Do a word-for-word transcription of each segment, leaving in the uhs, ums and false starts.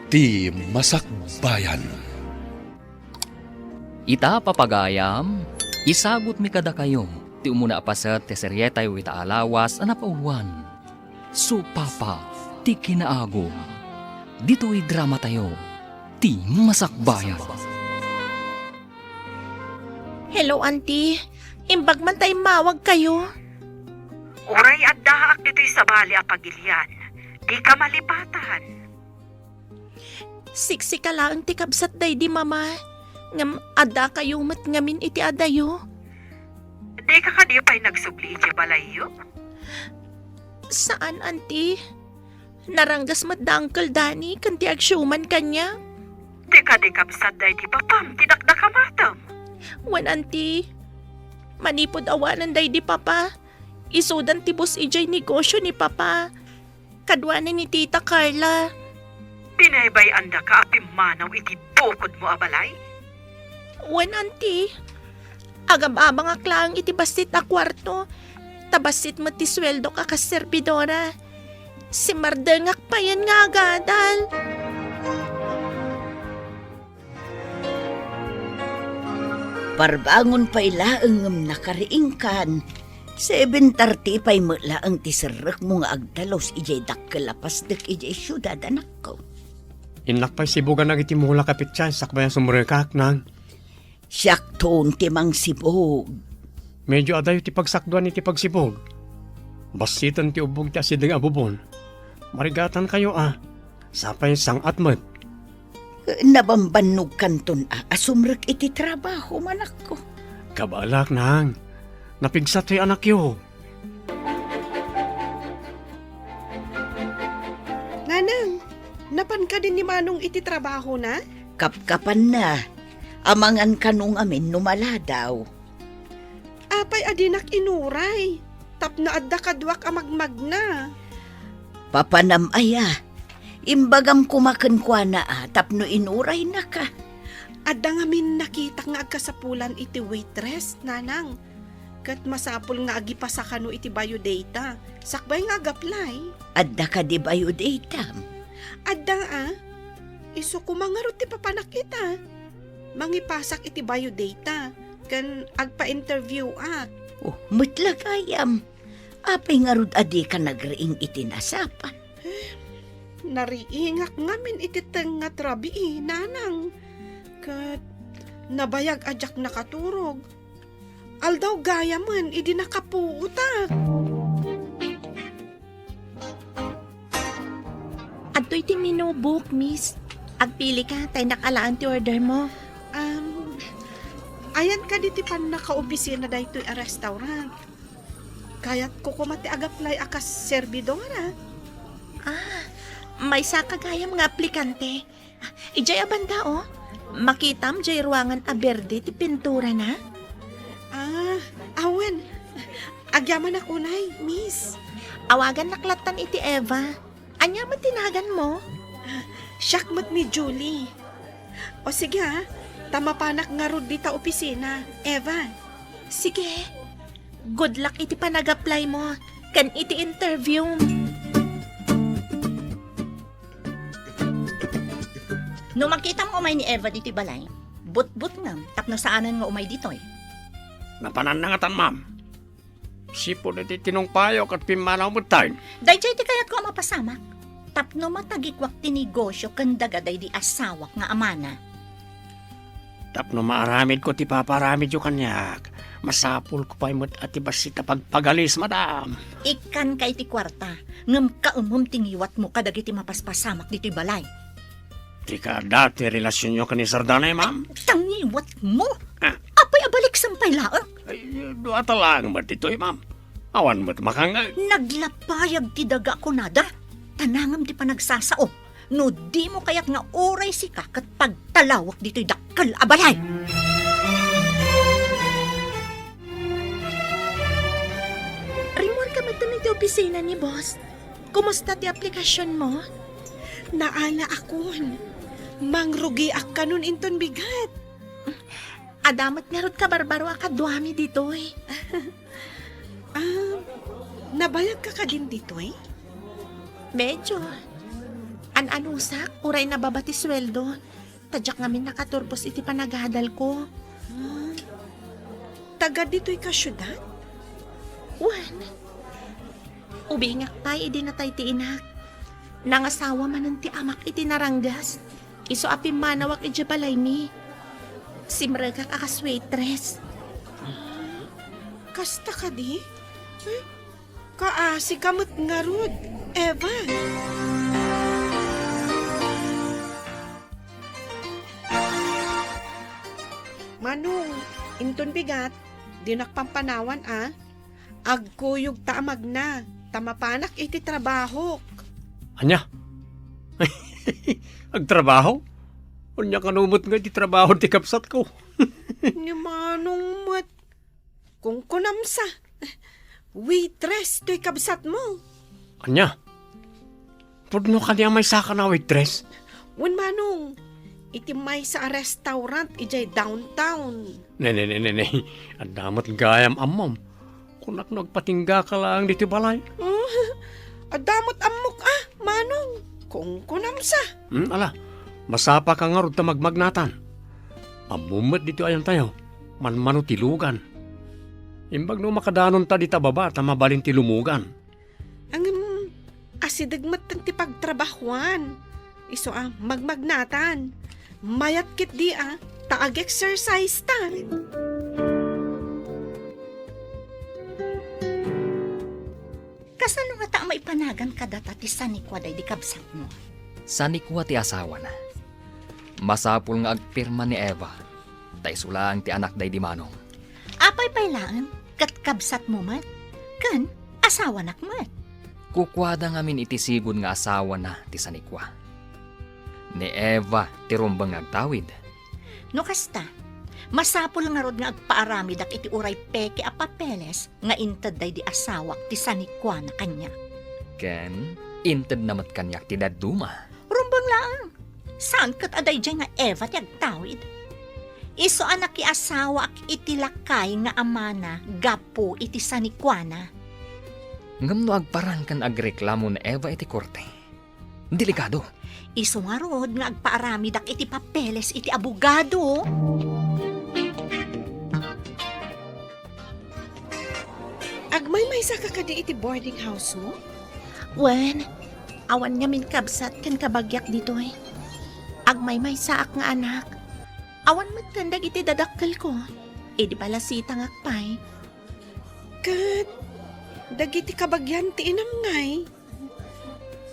Ti Masakbayan. Ita, papagayam, isagutmi kadakayo ti umuna a paset ti serietayo ita a lawas a napauluan, Supapa ti Kinaagum. Ditoy dramatayo, Ti Masakbayan. Hello, Auntie. Imbag man ta immawagkayo. Uray addaak ditoy sabali a pagilian, dika malipatan. Siksika laeng ti kabsat daydi Mama, ngem addakayo met ngamin iti adayo. Dika kadi pay nagsubli idiay balayyo? Saan, Auntie. Naranggas met da Uncle Danny ken ti agsiuman kaniak. Dika kadi kabsat daydi Papam ti dakdakamatem? Wen, Auntie. Manipud awanen daydi Papa, isudan ti boss idiay negosio ni Papa. Kaduana ni Tita Carla. Binaybay-andaka a pimmanaw iti bukodmo a balay? Wen, Auntie. Agab-abangak laeng iti bassit a kuarto, ta bassit met ti sueldok a kas serbidora. Simmardengak payen nga agadal. Parbangon pay laeng ngem nakariingkan. Seven thirty pay met laeng ti serrekmo nga agtalus idiay dakkel a pasdek idiay siudad, anakko. Innak pay sibuganak iti mulak a petsa, sakbay a sumrekak, Nang. Siakton ti mangsibug. Medyo adayo ti pagsakduan iti pagsibug. Bassiten ti ubbog ti asideg a bubon. Marigatankayo a. Sapay sang-at met. Nabambannogkanton a, a sumrek iti trabaho, manakko. Kabaelak, Nang. Napigsa toy anakyo. Nanang, napan kadi ni Manong iti trabahona? Kapkapanna. Amangan kano ngamin no maladaw. Apay a dinak inuray tapno adda kaduak a magmagna? Papanam aya, imbagam koma kenkuana a tapno inuraynaka. Adda ngamin nakitak nga agkasapulan iti waitress, Nanang. Ket masapul nga agipasa kano iti biodata, sakbay nga agaplay. Adda kadi biodatam? Adda a. Isu koma ngarud ti papanak ita. Mangipasak iti biodata, ken agpa-interview-ak. Oh, met la gayam. Apay ngarud a dika nagriing iti nasapa? Nariingak ngamin iti tengnga ti rabii, Nanang. Ket nabayag a diak nakaturog. Aldaw gayamen idi nakapuotak. Adtoy ti menu book, miss. Agpilika, ta innak alaen ti order mo. Um, ayan kadi ti pannakaopisina daytoy a restaurant? Kayatko koma ti agaplay a kas serbidora. Ah, maysaka gayam nga aplikante. Idiay a banda, oh. Makitam diay ruangan a berde ti pinturana. Ah, awan. Agyamanak unay, miss. Awagannak lattan iti Eva. Ania met ti naganmo? Siak met ni Julie. O sige, ah. Ta mapanak ngarud dita opisina, Eva. Sige. Good luck iti panag-apply mo ken iti interview. No makitam nga umay ni Eva ditoy balay, butbutngem tapno saanen nga umay ditoy. Napananna ngatan, ma'am. Sipud iti tinungpayo ket pimmanaw metten. Daydiay ti kayatko a mapasamak tapno matagikuak ti negosio ken daga daydi asawak nga amana. Tapno maaramidko ti paparamidyo kaniak, masapulko pay met a ti bassit a pagpagalis, madam. Ikkanka iti kuarta, ngem kaemem ti ngiwatmo kadagiti mapaspasamak ditoy balay. Ti kaadda ti relasionyo ken ni Sir Danay, ma'am? Ay, ta ngiwatmo? Ah. Apay a baliksem pay laeng? Ay, dua ta laeng met ditoy, ma'am. Awan met makangngeg. Naglapayag ti daga kunada. Ta nangem ti panagsasao. No dimo kayat nga uray sika ket pagtalawak ditoy dakkel a balay. Rimmuarka metten iti opisina ni boss. Kumusta ti aplikasionmo? Naalaakon. Mangrugiak kanon inton bigat. Adda met ngarud kabarbaro a kaduami ditoy. Ah, nabayagka kadin ditoy? Medyo. An-anusak, uray nababa ti sueldo. Ta diak ngamin nakaturpos iti panagadalko. Hmm. Taga ditoy ka siudad? Wen. Ubingak pay idi natay ti inak. Nangasawa manen ti amak iti Narangas. Isu a pimmanawak idiay balaymi. Simrekak a kas waitress. Kasta kadi? Hmm? Kaasi ka met ngarud, Eva. Manong, inton bigat, dinak pampanawan a. Agkuyogta a magna, ta mapanak iti trabahok. Ania? Agtrabaho? Ania kano met nga iti trabaho ti kabsatko? Ni Manong met. Kunkunam sa. Waitress toy kabsatmo. Ania? Pudno kadi a maysa a waitress? Wen, Manong, iti maysa a restaurant idiay downtown. Ne, ne, ne, ne, ne. Adda met gayam ammom. Kunak no agpatingga ka laeng ditoy balay. Oh, adda met ammok a, Manong. Kunkunam sa. Hmm, ala, masapa ka ngarud ta magmagnatan. Ammom met ditoy ayantayo, manmano ti lugan. Imbag no makadanonta dita baba ta mabalin ti lumugan. Ngem, asideg metten ti pagtrabahuan. Isu a, magmagnatan. Mayat ketdi a, ta ag-exercise ta. Kasano ngata a maipanagan kadata ti sanikua daydi kabsatmo? Sanikua ti asawana. Masapul nga agpirma ni Eva, ta isu laeng ti anak daydi Manong. Apay pay laeng, ket kabsatmo met, ken asawanak met. Kukuada ngamin iti sigud nga asawana ti sanikua. Ni Eva ti rumbeng nga agtawid. No kasta, masapul ngarud nga agpaaramidak iti uray peke a papeles nga inted daydi asawak ti sanikuana kaniak. Ken intedna met kaniak ti dadduma. Rumbeng laeng. Saan ket a daydiay nga Eva ti agtawid? Isu a nakiasawaak iti lakay nga amana gapu iti sanikuana. Ngem no agparang ken agreklamo ni Eva iti korte, delikado. Isu ngarud nga agpaaramidak iti papeles iti abogado. Agmaymaysa ka kadi iti boarding house mo? Wen, awan ngamin kabsat ken kabagiak ditoy. Agmaymaysaak nga anak. Awan metten dagiti dadakkelko. Idi palasitangak pay. Ket dagiti kabagian ti inam ngay?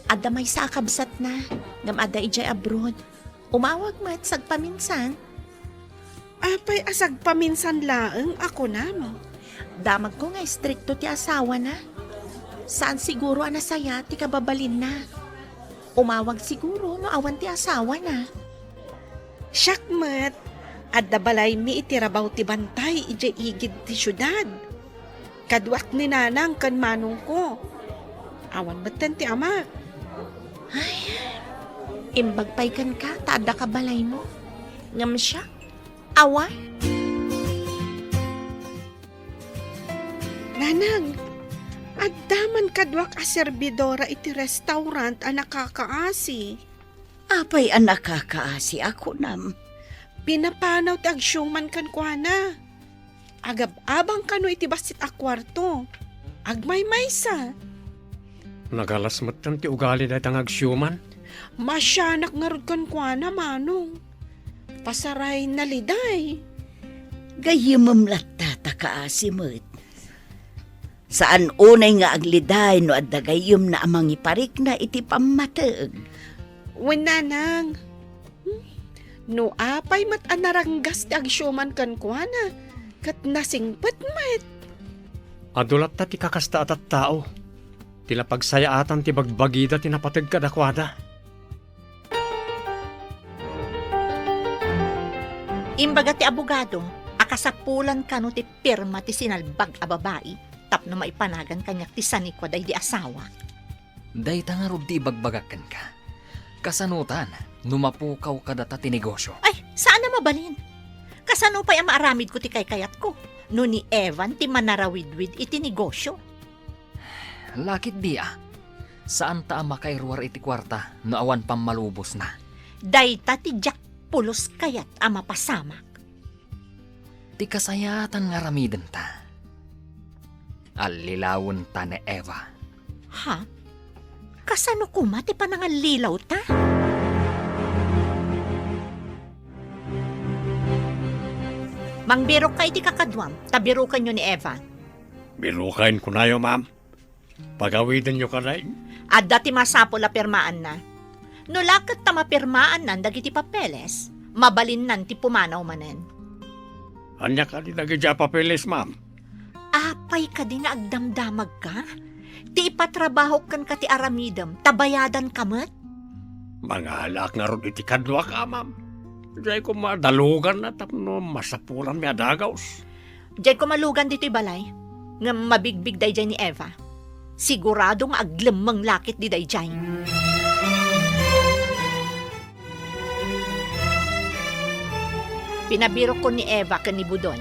Adda maysa a kabsatna, ngem adda idiay abroad. Umawag met sagpaminsan. Apay a sagpaminsan laeng a kunam? Damagko nga istrikto ti asawana. Saan siguro a nasaya ti kababalinna. Umawag siguro no awan ti asawana. Siak met, adda balaymi iti rabaw ti bantay idiay igid ti siudad. Kaduak ni nanang ken manongko. Awan metten ti amak. Ay, imbag pay kenka ta adda ka balaymo. Ngem siak, awan. Nanang, adda man kaduak a serbidora iti restaurant a nakakaasi. Apay a nakakaasi a kunam? Pinapanaw ti agsiuman kenkuana. Agab-abang kano iti bassit a kuarto. Agmaymaysa. Nagalas metten ti ugali dayta nga agsiuman. Masianak ngarud kenkuana, Manong. Pasaray naliday. Gayyemem latta ta kaasi met. Saan unay nga agliday no adda gayyemna a mangiparikna iti pammateg. Wen, nanang. Hmm? No apay met a naranggas ti agsiuman kenkuana, ket nasingpet met. Adu latta ti kakasta a tattao, ti napagsayaatan ti bagbagida ti napateg kadakuada. Imbaga ti abogado a kasapulan kano ti pirma ti sinalbag a babai tapno maipanagan kaniak ti sanikua daydi asawa. Dayta ngarud ti ibagbagak kenka. Kasanotan no mapukaw kadata ti negosyo? Ay, saan a mabalin. Kasano pay a maaramidko ti kaykayatko no ni Evan ti manarawidwid iti negosyo? Lakit di a. Saanta a makairuar iti kuarta no awan pammalubosna. Dayta ti diak pulos kayat a mapasamak. Ti kasayaatan nga aramidenta, allilawenta ni Eva. Ha? Kasano koma ti panangallilawta? Mangbirokka iti kakaduam, ta birokenyo ni Eva. Biroken, kunayo, ma'am. Pagawidenyo kadi. Adda ti masapul a pirmaanna. No la ket ta mapirmaannan dagiti papeles, mabalinnan ti pumanaw manen. Ania kadi dagiti a papeles, ma'am? Apay kadi nga agdamdamagka? Ti ipatrabahok kenka ti aramidem, ta bayadanka met? Mangalaak ngarud iti kaduak, a, ma'am. Diay koma daluganna tapno masapulanmi a dagus. Diay koma lugan ditoy balay, ngem mabigbig daydiay ni Eva. Sigurado nga aglemmeng la ketdi daydiay. Pinabirokkon ni Eva ken ni Budoy.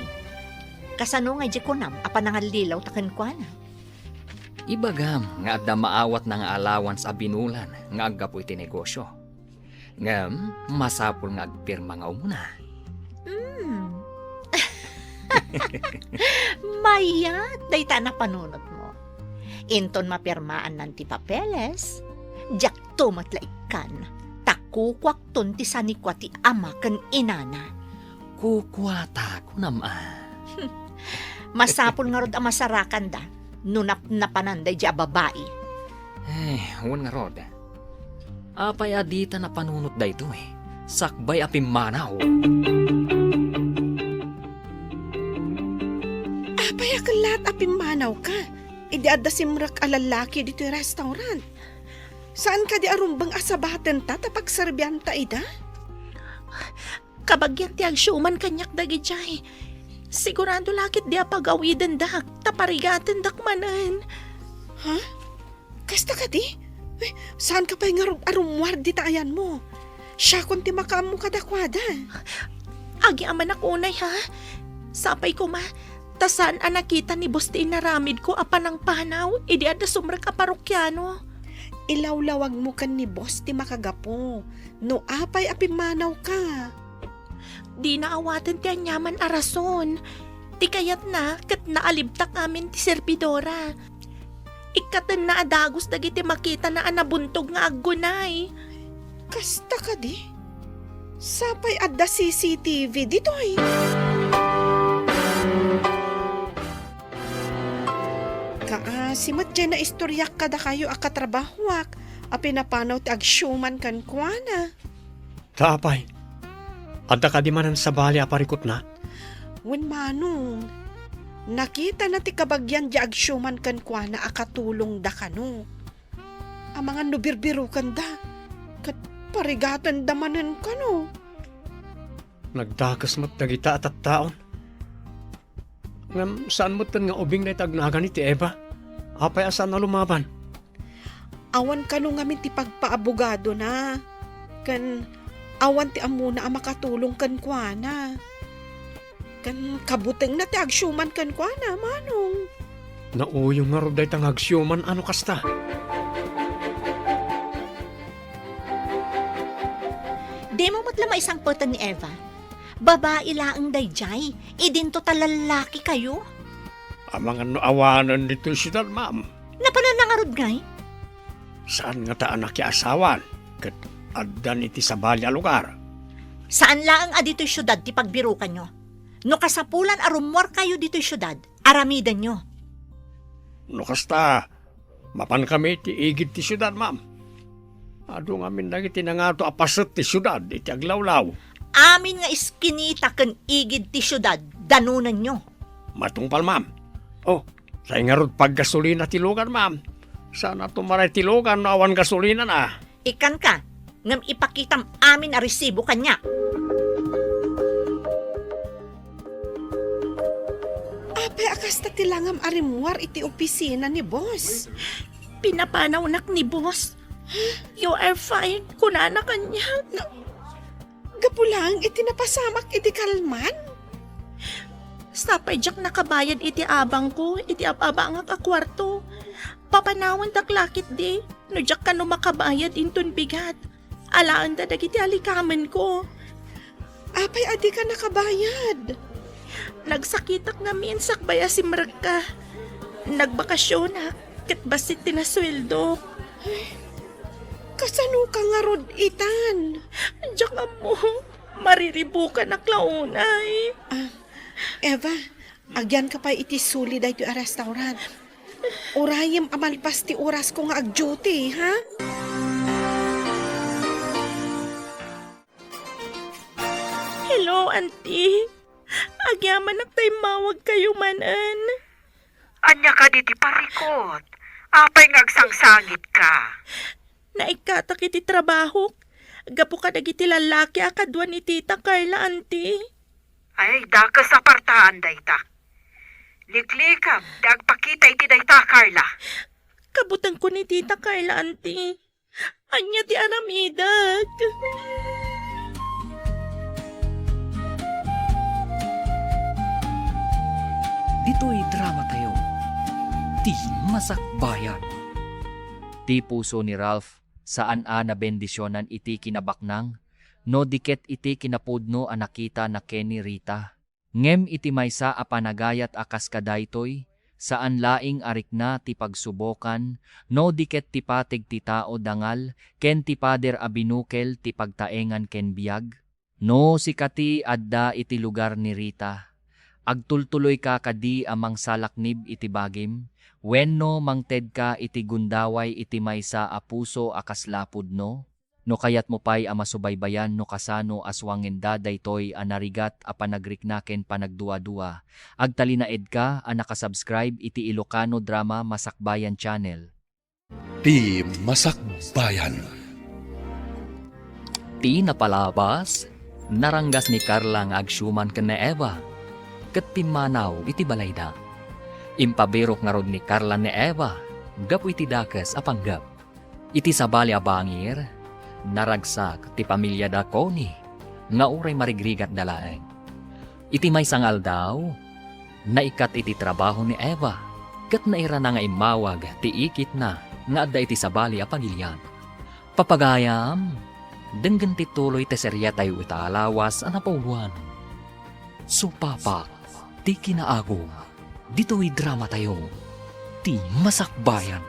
Kasano nga diay kunam a panangallilawta kenkuana? Ibagam nga adda maawatna nga allowance a binulan nga aggapu iti negosio. Ngem masapul nga agpirma nga umuna. Hmm. Mayat dayta a napanunotmo. Inton mapirmaannan ti papeles, diakto met la ikkan, ta kukuakton ti sanikua ti ama ken inana. Kukuata, kunam a. Masapul ngarud a masarakanda no napnapanan daydiay a babai. Eh, wen ngarud. Apay a dita napanunot daytoy? Sakbay a pimmanaw. Apay a kellat a pimmanawka idi adda simrek a lallaki ditoy restaurant? Saan kadi a rumbeng a sabatenta ta pagserbianta ida? Kabagian ti agsiuman kaniak dagidiay. Sigurado la ketdi a pagawidendak, ta parigatendak manen. Ha? Kasta kadi? Ay, saanka pay ngarud a rummuar dita ayanmo? Siakon ti makaammo kadakuada. Agyamanak unay, ha? Sapay koma, ta saan a nakita ni Boss ti inaramidko a panangpanaw idi adda sumrek a parokiano. Ilawlawagmo ken ni Boss ti makagapu. No apay a pimmanawka? Dina awaten ti aniaman a rason. Ti kayatna ket naalibtak amin ti servidora. Ikkatenna a dagus dagiti makitana a nabuntog nga aggunay. Kasta kadi? Sapay adda C C T V ditoy. Kaasi met diay naistoriak kadakayo a katrabahoak a pinapanaw ti agsiuman kenkuana. Ta apay, adda kadi manen sabali a parikutna? Wen, manong, nakitana ti kabagian diay agsiuman kenkuana a katulongda kano. Amangan no birbirokanda, ket parigatenda manen kano. Nagdakes met dagita a tattaon. Ngem saan metten nga ubing dayta agnagani ti Eva? Apay a saan a lumaban? Awan kano ngamin ti pagpaabogadona, ken awan ti ammona a makatulong kenkuana. Ken kabutengna ti agsiuman kenkuana, manong. Nauyong ngarud dayta nga agsiuman a no kasta. Dimo met la maisangpeten ni Eva. Babai laeng daydiay, idinto ta lallaki kayo. Amangan no awanen ditoy siudad, ma'am. Napananna ngarud ngay? Saan ngata a nakiasawan, ket addan iti sabali a lugar. Saan laeng a ditoy siudad ti pagbirokanyo. No kasapulan a rummuar kayo ditoy siudad, aramidenyo. No kasta, mapankami iti igid ti siudad, ma'am. Adu ngamin dagiti nangato a paset ti siudad iti aglawlaw. Amin nga iskinita ken igid ti siudad, danonenyo. Matungpal, ma'am. Oh, say ngarud paggasolina ti lugan, ma'am. Saan a tumaray ti lugan no awan gasolinana. Ikkanka, ngem ipakitam amin a resibo kaniak. Apay a kasta ti langam a rimmuar iti opisina ni boss? Pinapanawnak ni boss. "You are fired," kunana kaniak. Na, gapu laeng iti napasamak idi kalman? Sapay diak nakabayad iti abangko iti ab-abangak a kuarto. Papanawendak la ketdi. No diak kano makabayad inton bigat, alaenda dagiti alikamenko. Apay a dika nakabayad? Nagsakitak ngamin sakbay a simrekka. Nagbakasionak ket bassit ti nasueldok. Ay, kasanoka ngarud itan? Diak ammo. Mariribukanak la unay. Ah, Eva, agyanka pay iti suli daytoy a restaurant. Urayem a malpas ti orasko nga ag-duty, ha? Hello, Auntie. Agyamanak ta immawagkayo manen. Ania kadi ti parikut? Apay nga agsangsangitka? Naikkatak iti trabahok gapu kadagiti lallaki a kadua ni Tita Carla, Auntie. Ay, dakes a partaan dayta. Liklikam ti agpakita iti dayta, Carla. Kabutengko ni Tita Carla, Auntie. Ania ti aramidek? Ditoy dramatayo, ti masakbayan. Ti puso ni Ralph, saan a nabendisionan iti kinabaknang, no di ket iti kinapudno a nakitana ken ni Rita. Ngem iti maysa a panagayat a kas kadaytoy, saan laeng a rikna ti pagsubokan, no di ket ti pateg ti tao dangal ken ti pader a binukel ti pagtaengan ken biag. No sika ti adda iti lugar ni Rita, agtultuloyka kadi a mangsalaknib iti bagim, wenno mangtedka iti gundaway iti maysa a puso a kasla pudno? No kayatmo pay a masubaybayan no kasano aswangen da daytoy a narigat a panagrikna ken panagduadua, agtalinaedka a nakasubscribe iti Ilocano Drama Masakbayan Channel. Ti Masakbayan. Ti napalabas, naranggas ni Carla nga agsiuman ken ni Eva, ket pimmanaw iti balayda. Impabirok ngarud ni Carla ni Eva gapu iti dakes a panggep. Iti sabali a bangir, naragsak ti pamiliada Connie nga uray marigrigatda laeng. Iti maysa nga aldaw, naikkat iti trabaho ni Eva ket nairana nga immawag ti ikitna nga adda iti sabali a pagilian. Papagayam, denggen ti tuloy ti seriatayo ita a lawas a napauloan. Supapak ti kinaagum ditoy dramatayo, ti masakbayan.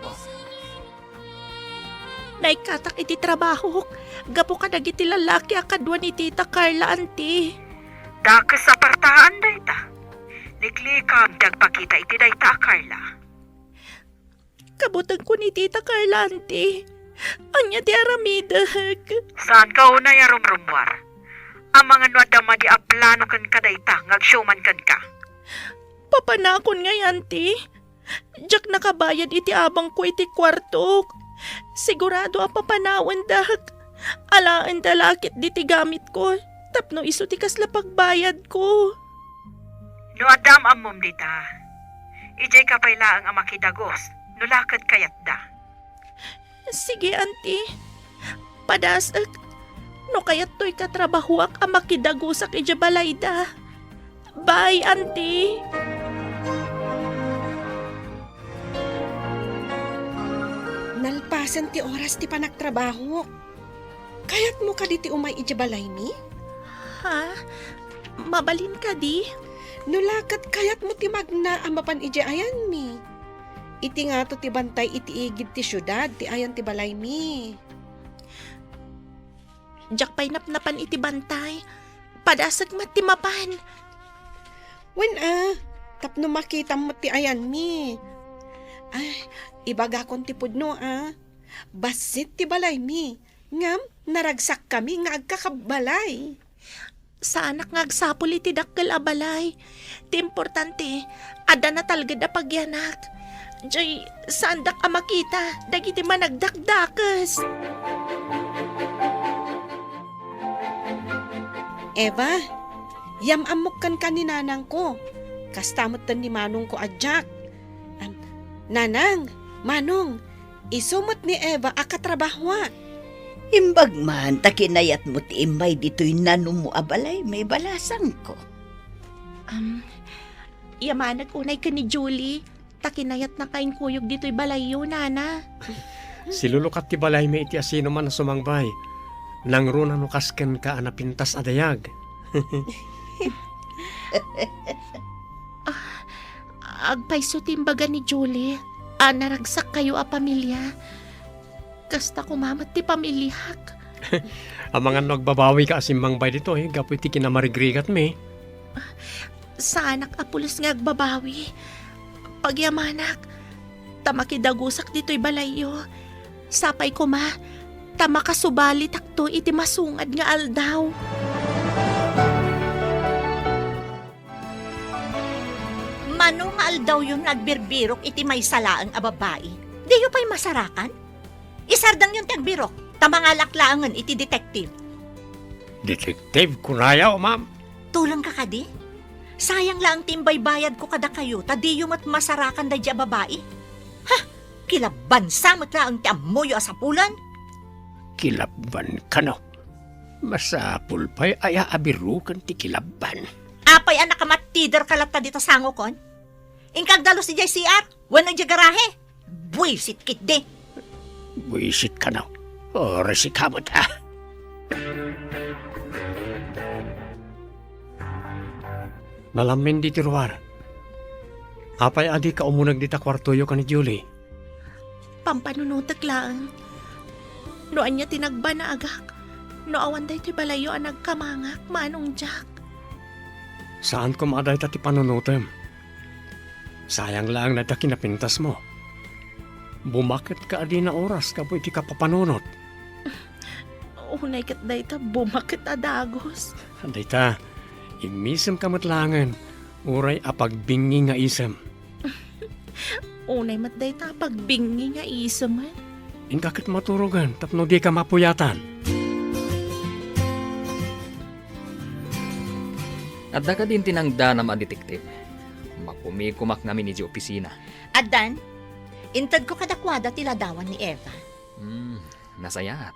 Naikkatak iti trabahok gapu kadagiti lallaki a kadua ni Tita Carla, Auntie. Dakes a partaan dayta. Liklikam ti agpakita iti dayta a Carla. Kabutengko ni Tita Carla, Auntie. Ania ti aramidek? Saanka unay a rumrummuar. Amangan no adda madi a plano kenka dayta nga agsiuman kenka. Papanakon ngay, Auntie. Diak nakabayad iti abangko iti kuartok. Sigurado a papanawendak. Alaenda la ket diti gamitko tapno isu ti kasla pagbayadko. No adda am-ammom dita, idiayka pay laeng a makidagos no la ket kayatda. Sige, Auntie. Padasek, no kayattoy katrabahoak a makidagosak idiay balayda. Bye, Auntie. Nalpasen ti oras ti panagtrabahok. Kayatmo kadi ti umay idiay balaymi? Ha? Mabalin kadi? No la ket kayatmo ti magna a mapan idiay ayanmi. Iti ngato ti bantay iti igid ti siudad ti ayan ti balaymi. Diak pay napnapan iti bantay. Padasek met ti mapan. Wen a, tapno makitam met ti ayanmi. Ay, ibagakon ti pudno a. Bassit ti balaymi. Ngem naragsakkami nga agkakabalay. Saanak nga agsapul iti dakkel a balay. Ti importante, adda natalged a pagyanak. Jay, saandak a makita dagiti managdakdakes. Eva, yam-ammok kenka ni nanangko. Kasta metten ni manongko a Jack. Am, Nanang, Manong, isu met ni Eva a katrabahoak. Imbag man ta kinayatmo ti immay ditoy nanumo a balaymi, balasangko. Am, yamanek unay ken ni Julie, ta kinayatnaka inkuyog ditoy balayyo, Nana. Silulukat ti balaymi iti asinoman a sumangbay. Nangruna no kas kenka a napintas a dayag. Agpayso ti imbaga ni Julie a naragsakkayo a pamilia. Kasta koma met ti pamiliak. Amangan no agbabawika a simmangbay ditoy gapu iti kinamarigrigatmi. Saanak a pulos nga agbabawi. Pagyamanak, ta makidagusak ditoy balayyo. Sapay koma, ta makasubalitakto iti masungad nga aldaw. Mano nga aldawyon nga agbirbirok iti maysa laeng a babai? Diyo pay masarakan? Isardengyon ti agbirok, ta mangalak laengen iti detective. Detective kunayo, ma'am? Tulongka kadi? Sayang laeng ti imbaybayadko kadakayo, ta diyo met masarakan daydi a babai. Ha! Kilabbansa met laeng ti ammoyo a sapulan. Kilabban kano? Masapul pay a aabiroken ti kilabban. Apay a nakamattiderka latta dita sangokon? Inka agdalus idiay C R wenno idiay garahe? Buisit ketdi. Buisit kano? Oras ikaw met, ah. Nalamin ditoy ruar. Apay a dika umuneg dita kuartoyo ken ni Julie? Pampanunotek laeng. No ania ti nagbanagak, no awan daytoy balayyo a nagkamangak, Manong Jack. Saan koma a dayta ti panunotem. Sayang laeng dayta kinapintasmo. Bumaket ka a dina oras gapu iti kapapanunot. Unay ket dayta bumaket a dagus. Dayta, immisem ka met laengen, uray apagbingi nga isem. Unay met dayta apagbingi nga isem, eh. Inka ket maturogen tapno dika mapuyatan. Adda kadin ti nangdanam a detective? Makumikumak ngamin idiay opisina. Addan, intedko kadakuada ti ladawan ni Eva. Hmm, nasayaat.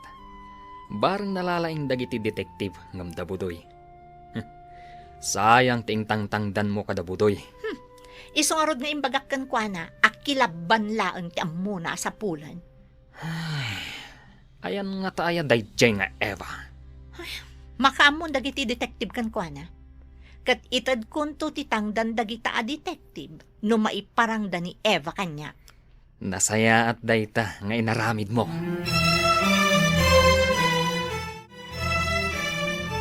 Bareng nalalaing dagiti detective ngem da Budoy. Sayang ti ingtangtangdanmo kada Budoy. Hmm. Isu ngarud nga imbagak kenkuana a kilabban laeng ti ammona a sapulen. Ay, ayan nga ta aya daydiay nga Eva? Ay, makaammon dagiti detective kenkuana. Ket itedkonto ti tangdan dagita a detective no maiparangda ni Eva kaniak. Nasayaat dayta nga inaramidmo.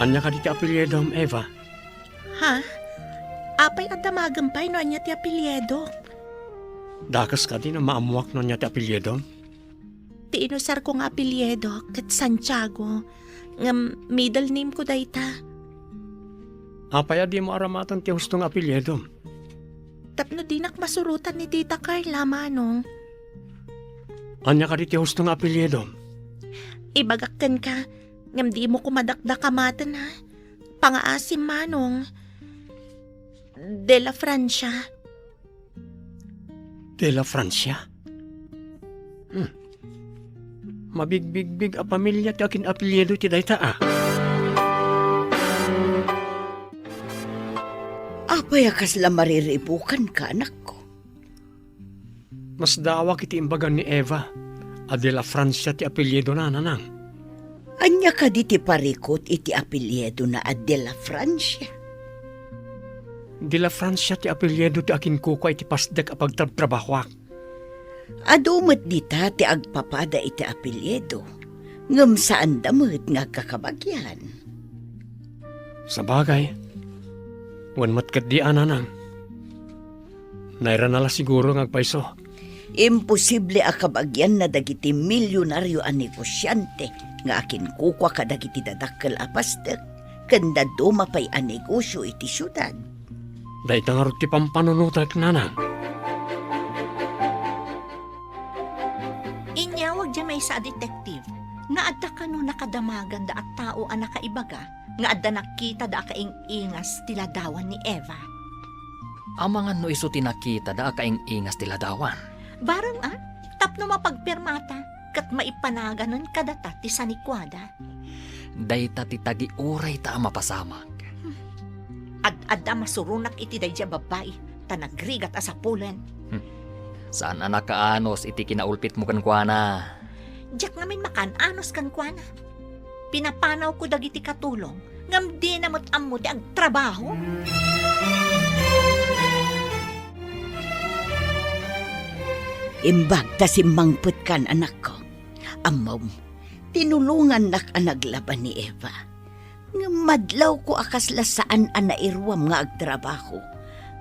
Ania kadi ti apelyidom, Eva? Ha? Apay a damagem pay no ania ti apelyidok? Dakes kadi no maammoak no ania ti apelyidom? Ti inusarko nga apelyidok ket Santiago, ngem middle nameko dayta. Apay a dimo aramaten ti husto nga apelyidom? Tapno dinak masurotan ni Tita Carla, Manong. Ania kadi ti husto nga apelyidom? Ibagak kenka, ngem dimo koma dakdakamaten, ha? Pangaasim, Manong. De la Francia. De la Francia? Hmm. Mabigbigbig a pamilia ti akin-apelyido ti dayta, a. Apay a kasla mariribukanka, anakko? Masdaawak iti imbaga ni Eva a de la Francia ti apelyidona, nanang. Ania kadi ti parikut iti apelyidona a de la Francia? De la Francia ti apelyido ti akinkukua iti pasdek a pagtrabtrabahoak. Adu met dita ti agpapada iti apelyido, ngem saanda met nga agkakabagian. Sabagay, wen met ketdi a, nanang. Nairana la siguro nga agpayso. Imposible a kabagianna dagiti milionario a negosiante nga akinkukua kadagiti dadakkel a pasdek ken dadduma pay a negosio iti siudad. Dayta ngarud ti pampanunotek, nanang. Inyawag diay maysa a detective nga adda kano nakadamaganda a tao a nakaibaga nga adda nakitada a kaing-ingas ti ladawan ni Eva. Amangan no isu ti nakitada a kaing-ingas ti ladawan? Bareng a, tapno mapagpirmata ket maipanaganen kadata ti sanikuada. Dayta ti tagiurayta a mapasamak. Ad-adda a masuronak iti daydi a babbai, ta nagrigat a sapulen. Hmm. Saan a nakaanus iti kinaulpitmo kenkuana. Diak ngamin makan-anos kenkuana. Pinapanawko dagiti katulong, ngem dina met ammo ti agtrabaho. Imbag ta simmangpetkan, anakko. Ammom, tinulongannak a naglaban ni Eva. Ngem madlawko a kasla saan a nairuam nga agtrabaho,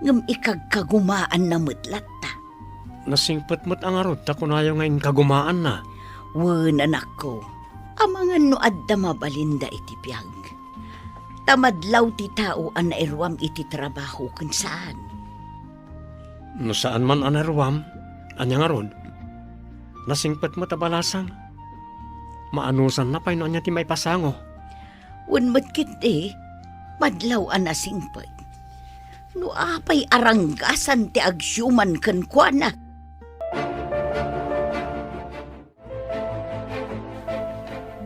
ngem ikagkagumaanna met latta. Nasingpet met a ngarud ta kunayo nga inkagumaanna. Wen, anakko, amangan no adda mabalinda iti biag. Ta madlaw ti tao a nairuam iti trabaho ken saan. No saan man a nairuam, ania ngarud? Nasingpet met a balasang. Maanusanna pay no ania ti maipasango. Wen met ketdi, madlaw a nasingpet. No apay a ranggasan ti agsiuman kenkuana?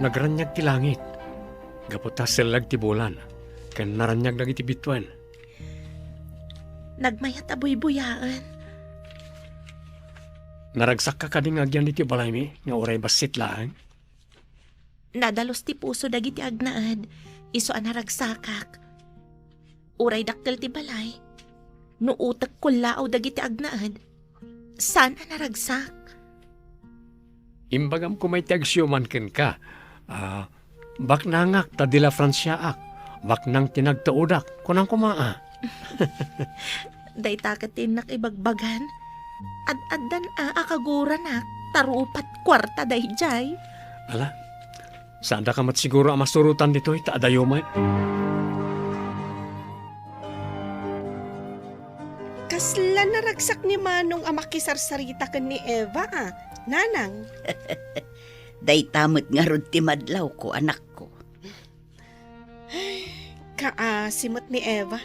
Nagraniag ti langit, gapu ta sellag ti bulan, ken naraniag dagiti bituen. Nagmayat a buybuyaen. Naragsakka kadi nga agyan ditoy balaymi nga uray bassit laeng? Nadalus ti puso dagiti agnaed, isu a naragsakak. Uray dakkel ti balay, no utek kullaaw dagiti agnaed, saan a naragsak. Imbagam koma iti agsiuman kenka. Ah, baknangak ta de la Franciaak. Baknang ti nagtuodak, kunam koma a. Dayta ket ti innak ibagbagan. Ad-addan a, a kaguranak, ta rupat kuarta daydiay. Ala, saandaka met siguro a masurotan ditoy ta adayo met. Kasla naragsak ni Manong a makisarsarita ken ni Eva, a, nanang. Dayta met ngarud ti madlawko, anakko. Kaasi met ni Eva.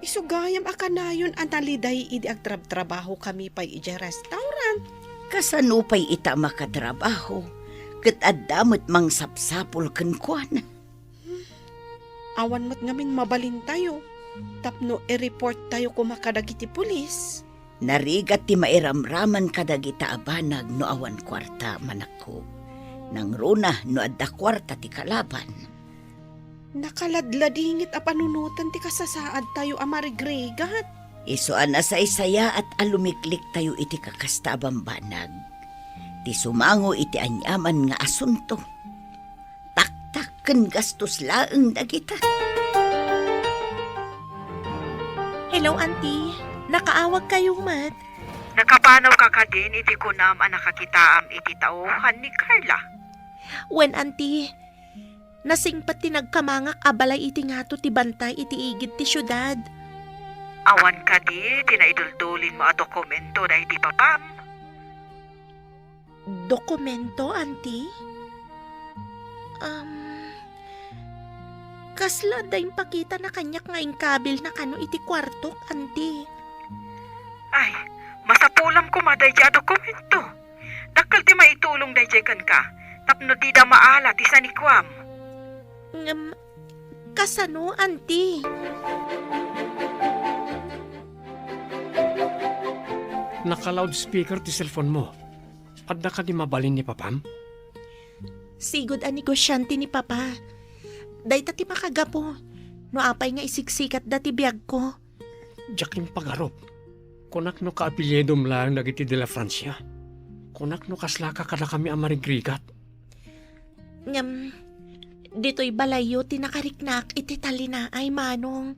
Isu gayam a kanayon a naliday idi agtrabtrabahokami pay idiay restaurant. Kasano pay ita a makatrabaho, ket adda met mangsapsapul kenkuana? Awan met ngamin mabalintayo tapno i-reporttayo koma kadagiti pulis. Narigat ti mairamraman kadagita a banag no awan kuarta, manakko. Nangruna no adda kuarta ti kalaban. Nakaladladingit a panunoten ti kasasaadtayo a marigrigat. Isu a nasaysayaat a lumikliktayo iti kakasta a bambanag. Ti sumango iti aniaman nga asunto. Taktak ken gastos laeng dagita. Hello, Auntie. Nakaawagkayo met? Nakapanawka kadin iti kunam a nakakitaam iti tauhan ni Carla? Wen, Auntie. Nasingpet ti nagkamangak a balay iti ngato ti bantay iti igid ti siudad. Awan kadi ti naiduldulinmo a dokumento daydi papam? Dokumento, Auntie? Um, kasla adda impakitana kaniak nga inkabilna kano iti kuartok, Auntie. Ay, masapulam koma daydiay a dokumento. Dakkel ti maitulong daydiay kenka, tapno dida maala ti sanikuam. Ngem, kasano, Auntie? Naka-loudspeaker ti cellphone mo. Adda kadi mabalin ni Papam? Sigud a negosiante ni Papa. Dayta ti makagapu no apay nga isigsikatda ti biagko. Diak impagarup. Kunak no kaapelyidom laeng dagiti de la Francia. Kunak no kaslaka kadakami a marigrigat. Ngem, ditoy balayyo ti nakariknaak iti talinaay, Manong.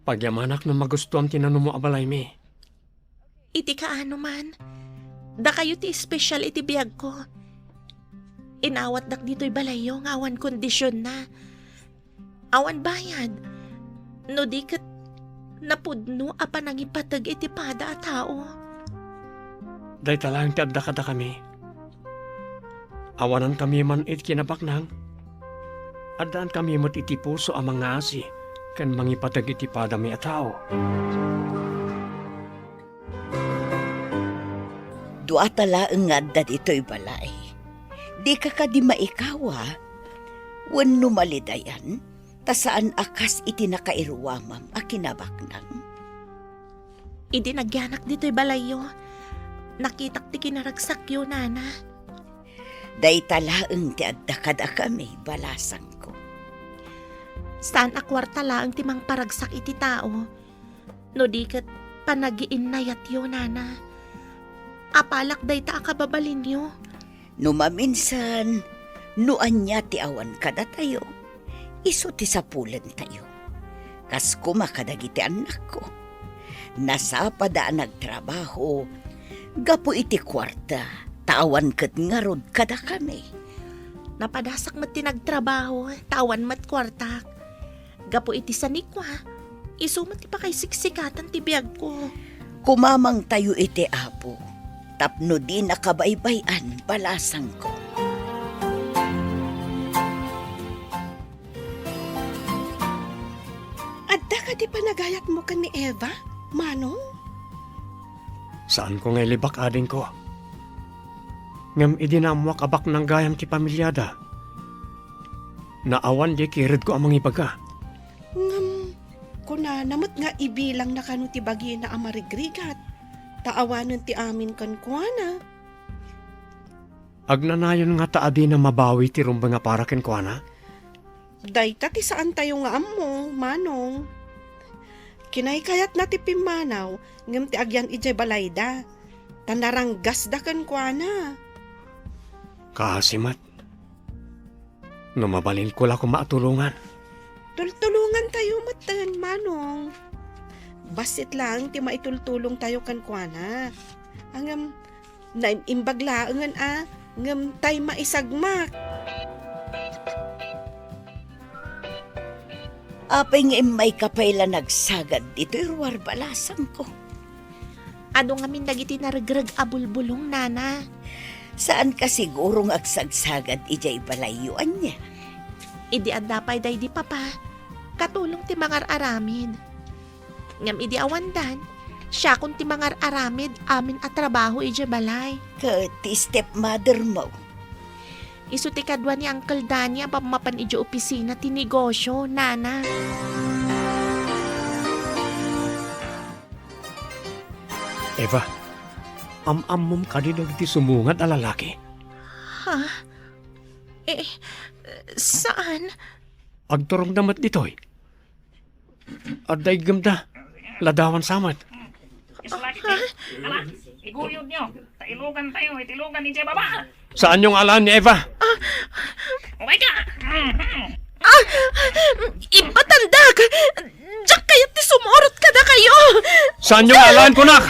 Pagyamanak no magustuam ti nanumo a balaymi. Iti kaano man, dakayo ti espesyal iti biagko. Inawatdak ditoy balayyo nga awan kondisionna. Awan bayad. No di ket napudno a panangipateg iti pada a tao. Dayta laeng ti adda kadakami. Awanankami man iti kinabaknang. Addaankami met iti puso a mangaasi ken mangipateg iti padami a tao. Dua ta laeng nga adda ditoy balay. Dika kadi maikawa wenno malidayan ta saan a kas iti nakairuamam a kinabaknang? Idi nagyanak ditoy balayyo, nakitak ti kinaragsakyo, Nana. Dayta laeng ti adda kadakami, balasangko. Saan a kuarta laeng ti mangparagsak iti tao, no di ket panagiinnayatyo, nana. Apalak dayta a kababalinyo. No maminsan, no ania ti awan kadatayo, isu ti sapulentayo. Kas koma kadagiti annakko. Nasapada a nagtrabaho gapu iti kuarta, ta awan ket ngarud kadakami. Napadasak met ti nagtrabaho, ta awan met kuartak. Gapu iti sanikua, isu met ti pakaisiksikatan ti biagko. Kumamangtayo iti Apo, tapno dina kabaybay-an, balasangko. Adda kadi panagayatmo ken ni Eva, Manong? Saanko nga ilibak, adingko. Ngem idi naammoak a baknang gayam ti pamiliada, naawan diay kiredko a mangibaga. Ngem, kunana met nga ibilangna kano ti bagina a marigrigat, ta awanen ti amin kenkuana. Agnanayon ngata a dina mabawi ti rumbeng a para kenkuana? Dayta ti saantayo nga ammo, Manong. Kinaykayatna ti pimmanaw, ngem ti agyan idiay balayda, ta naranggasda kenkuana. Kaasi met. No mabalinko la koma a tulongan. Tultulongantayo metten, Manong. Bassit laeng ti maitultulongtayo kenkuana. Ngem, naim-imbag laengen a, ngem tay maisagmak. Apay nga immayka pay la nagsagad ditoy ruar, balasangko? Adu ngamin dagiti naregreg a bulbulong, nana. Saanka siguro nga agsagsagad idiay balayyo, ania? Idi adda pay daydi papa, katulong ti mangar-aramid. Ngem idi awandan, siakon ti mangar-aramid amin a trabaho idiay balay. Ket ti stepmother mo? Isu ti kadua ni Uncle Danny a mapmapan idiay opisina ti negosio, nana. Eva, am-ammom kadi dagiti sumungad a lalaki? Ha? Eh, saan? Agturongda met ditoy. Adda iggemda. Ladawan sa met. Isu lagi ti. Ala, iguyodyo. Ta ilugantayo iti lugan idiay baba. Saanyo nga alaen ni Eva? Umay ka! Ah! Ibatandak! Diak kayat ti sumurot kadakayo! Saanyo nga alaen, kunak?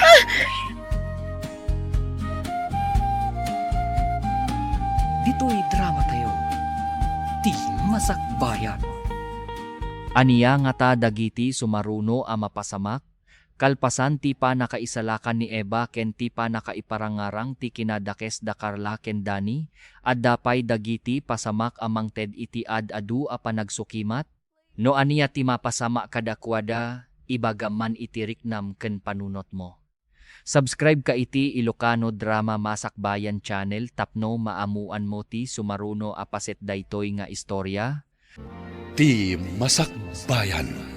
Ditoy dramatayo, ti Masakbayan. Ania ngata dagiti sumaruno a mapasamak? Kalpasan ti pannakaisalakan ni Eva ken ti pannakaiparangarang ti kinadakes da Carla ken Danny, adda pay dagiti pasamak a mangted iti ad-adu a panagsukimat? No ania ti mapasamak kadakuada, ibagam man iti riknam ken panunotmo. Subscribe ka iti Ilocano Drama Masakbayan Channel tapno maamuanmo ti sumaruno a paset daytoy nga istorya. Ti Masakbayan.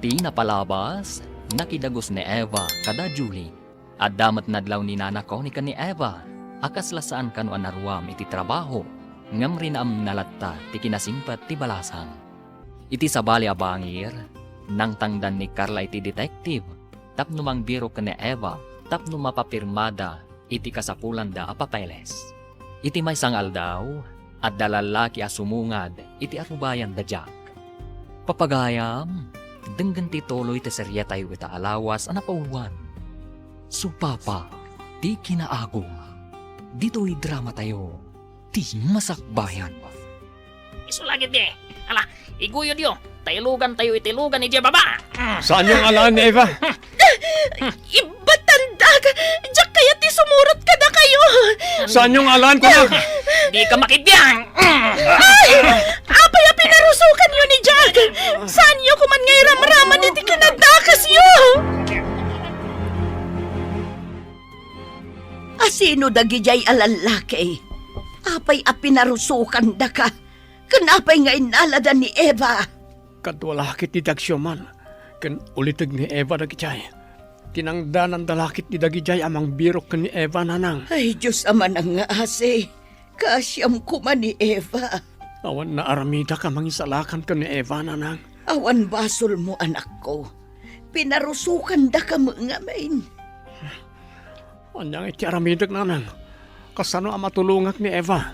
Ti napalabas, nakidagus ni Eva kada Julie. Adda met nadlaw ni Nana Connie ken ni Eva a kasla saan kano a naruam iti trabaho, ngem rinaamna latta ti kinasingpet ti balasang. Iti sabali a bangir, nangtangdan ni Carla iti detective tapno mangbirok ken ni Eva tapno mapapirmada iti kasapulanda a papeles. Iti maysa nga aldaw, adda lallaki a sumungad iti arubayan da Jack. Papagayam, denggen ti tuloy ti serietayo ita a lawas a napauluan. Supapa ti kinaagum. Ditoy dramatayo, ti Masakbayan. Isu lagi ti. Ala, iguyodyo. Ta ilugantayo iti lugan idiay baba. Saanyo nga alaen ni Eva? Ibatandak! Diak kayat ti sumurot kadakayo! Saanyo nga alaen, kunak? Dika makibiang! Ay! Apay a pinarusokanyo ni Jack? Saanyo koman nga iramraman iti kinadakesyo? Asino dagidiay a lallaki? Apay a pinarusokandaka? Ken apay nga innalada ni Eva? Kadua la ketdi ti agsiuman ken uliteg ni Eva dagidiay. Tinangdananda la ketdi dagidiay a mangbirok ken ni Eva, nanang. Ay, Dios a manangngaasi! Kaasiam koma ni Eva. Awan naaramidak a mangisalakan ken ni Eva, nanang. Awan basolmo, anakko. Pinarusokandaka met ngamin. Ania nga iti aramidek, nanang? Kasano a matulongak ni Eva?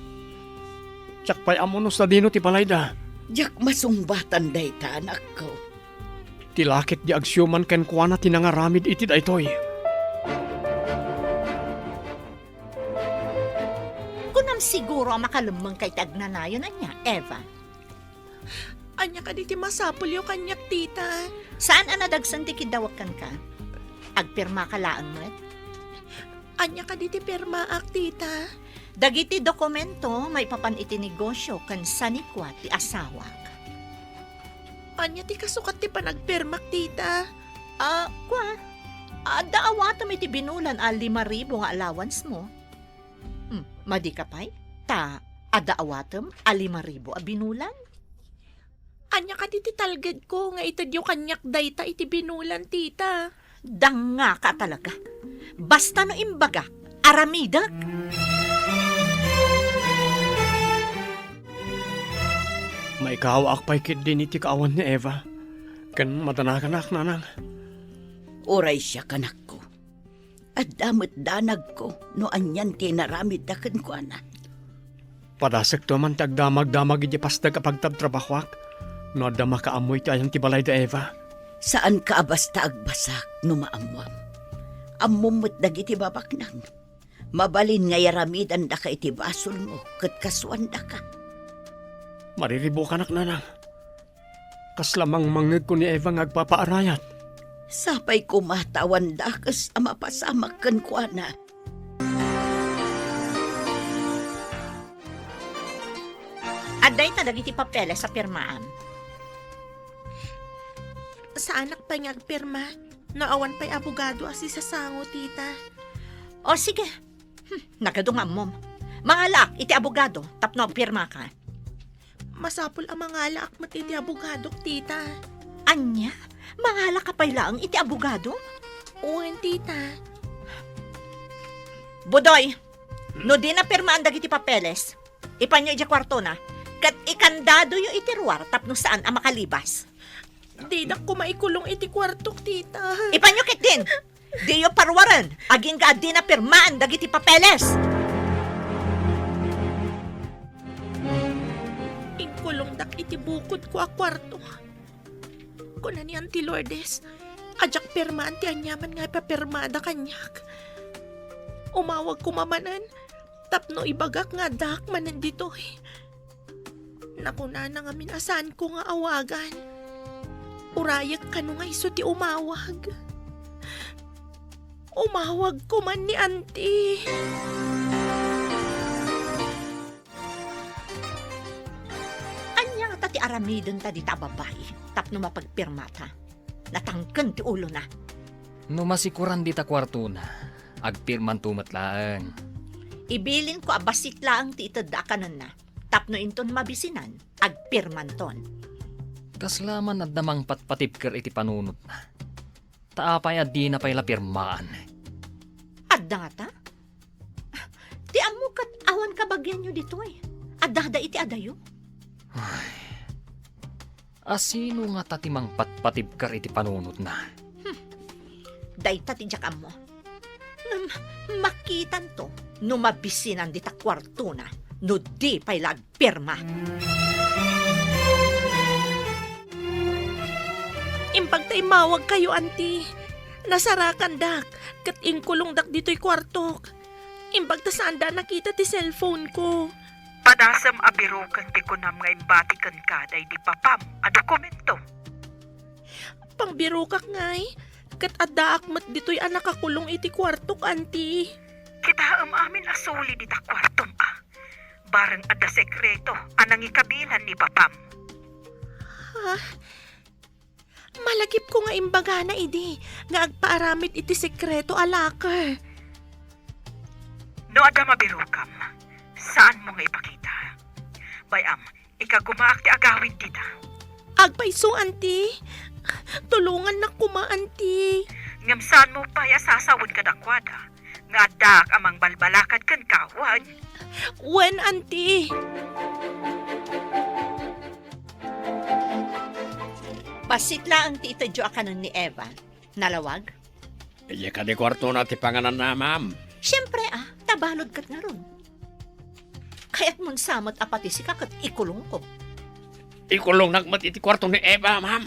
Diak pay ammo no sadino ti balayda. Diak masungbatan dayta, anakko. Ti lakep di agsiuman kenkuana ti nangaramid iti daytoy. Kunam siguro a makalemmengka iti agnanayon, ania, Eva? Ania kadi ti masapulyo kaniak, tita? Saan a nadagsen ti kiddawek kenka? Agpirmaka laeng met? Ania kadi ti pirmaak, tita? Dagiti dokumento maipapan iti negosio ken sanikua ti asawak. Ania ti kasukat ti panagpirmak, tita? Ah, kua, adda awatem iti binulan a lima ribu nga allowance mo. Hmm, madika pay? Ta adda awatem a lima ribu a binulan? Ania kadi ti talgedko nga itedyo kaniak dayta iti binulan, tita? Dangngaka talaga. Basta no imbagak, aramidek. Maikawaak pay ketdin iti kaawan ni Eva. Ken madanaganak, nanang. Uray siak, anakko. Adda met danagko no anian ti inaramidda kenkuana. Padasekto man ti agdamagdamag iti pasdek a pagtrabtrabahoak no adda makaammo iti ayan ti balay da Eva. Saanka a basta agbasak no maammoam. Ammom met dagiti babaknang. Mabalin nga iaramidandaka iti basolmo ket kasuandaka. Mariribukanak, nanang. Kasla mangmangngegko ni Eva nga agpapaarayat. Sapay koma ta awan dakes a mapasamak kenkuana. Adda ita dagiti papeles a pirmaam. Saanak pay nga agpirma no awan pay abogado a sisasango, tita. O, sige. Hmm, nagadu nga ammom. Mangalaak iti abogado tapno agpirmaka. Masapul a mangalaak met iti abogadok, tita. Ania? Mangalaka pay laeng iti abogado? Wen, tita. Budoy, no dina pirmaan dagiti papeles, ipanyo idiay kuartona, ket ikandadoyo iti ruar tapno saan a makalibas. Didak koma ikulong iti kuartok, tita. Ipanyo ketdin! Diyo paruaren, agingga a dina pirmaan dagiti papeles! Inkulongdak iti bukodko a kuarto. Kuna ni Auntie Lourdes, a diak pirmaan ti aniaman nga ipapirmada kaniak. Umawag koma manen tapno ibagak nga addaak manen ditoy. Nakunana ngamin a saanko nga awagan. Urayek kano nga isu ti umawag. Umawag koma ni Auntie. Ania ngata ti aramidenta dita a babai tapno mapagpirmata? Natangken ti ulona. No masikuran dita kuartona, agpirmanto met laeng. Ibilinko a bassit laeng ti itedda a kanenna, tapno inton mabisinan, agpirmanton. Kasla man adda mangpatpatibker iti panunotna. Ta apay a dina pay la pirmaan? Adda ngata? Ti ammo ket awan kabagianyo ditoy. Addada iti adayo. Ay. A sino ngata ti mangpatpatibker iti panunotna? Hmm. Dayta ti diak ammo. Ngem makitanto no mabisinan dita kuartona no di pay la agpirma. Imbag ta immawagkayo, Auntie. Nasarakandak ket inkulongdak ditoy kuartok. Imbag ta saanda a nakita ti cellphone-ko. Padasem a biroken ti kunam nga imbati kenka daydi papam a dokumento. Pangbirokak ngay, ket addaak met ditoy a nakakulong iti kuartok, Auntie. Kitaem amin a suli dita kuartom a. Bareng adda sekreto a nangikabilan ni papam. Ha? Malagipko nga imbagana idi nga agpaaramid iti sekreto a locker. No adda mabirokam, saanmo nga ipakita. Bay-am, ikagumaak ti agawid dita. Agpayso, Auntie. Tulongannak koma, Auntie. Ngem saanmo pay a sasawen kadakuada. nga addaak a mangbalbalakad kenka, wen? Wen, Auntie. Bassit laeng ti itedyo a kanen ni Eva. Nalawag? Idiay kadi kuartona ti pangananna, ma'am. Siempre, a, ta balud ket ngarud. Kayatmon sa met a pati sika ket ikulongko. Ikulongnak met iti kuarto ni Eva, ma'am.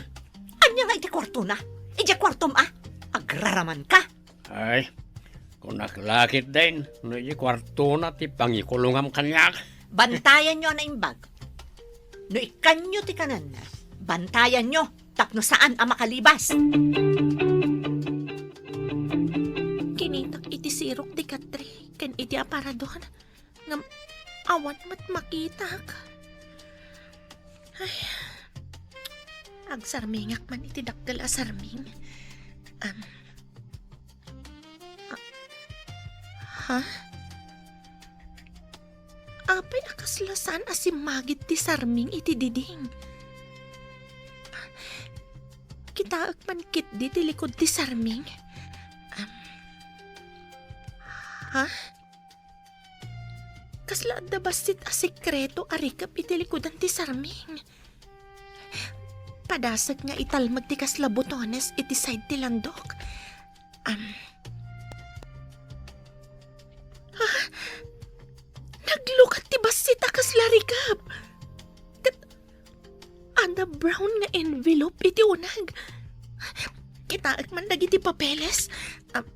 Ania nga iti kuartona? Idiay kuartom, a? Agraramanka. Ay, kunak la ketdin, no idiay kuartona ti pangikulongam kaniak. Bantayanyo a naimbag. No ikkanyo ti kanen, bantayanyo tapno saan a makalibas. Kinitak iti sirok ti katre ken iti aparador, ngem awan met makitak. Ay, agsarmingak man iti dakkel a sarming. Am, a-, ha? Apay a kasla saan a simmagid ti sarming iti diding? Kitaek man ketdi ti likud ti sarming. Am, ha? Kasla adda bassit a sekreto a rikep iti likudan ti sarming. Padasek nga italmek ti kasla botones iti side ti landok. Am. Ah! Naglukat ti bassit a kasla rikep. Ket adda brown nga envelope iti uneg. Kitaek man dagiti papeles. Am.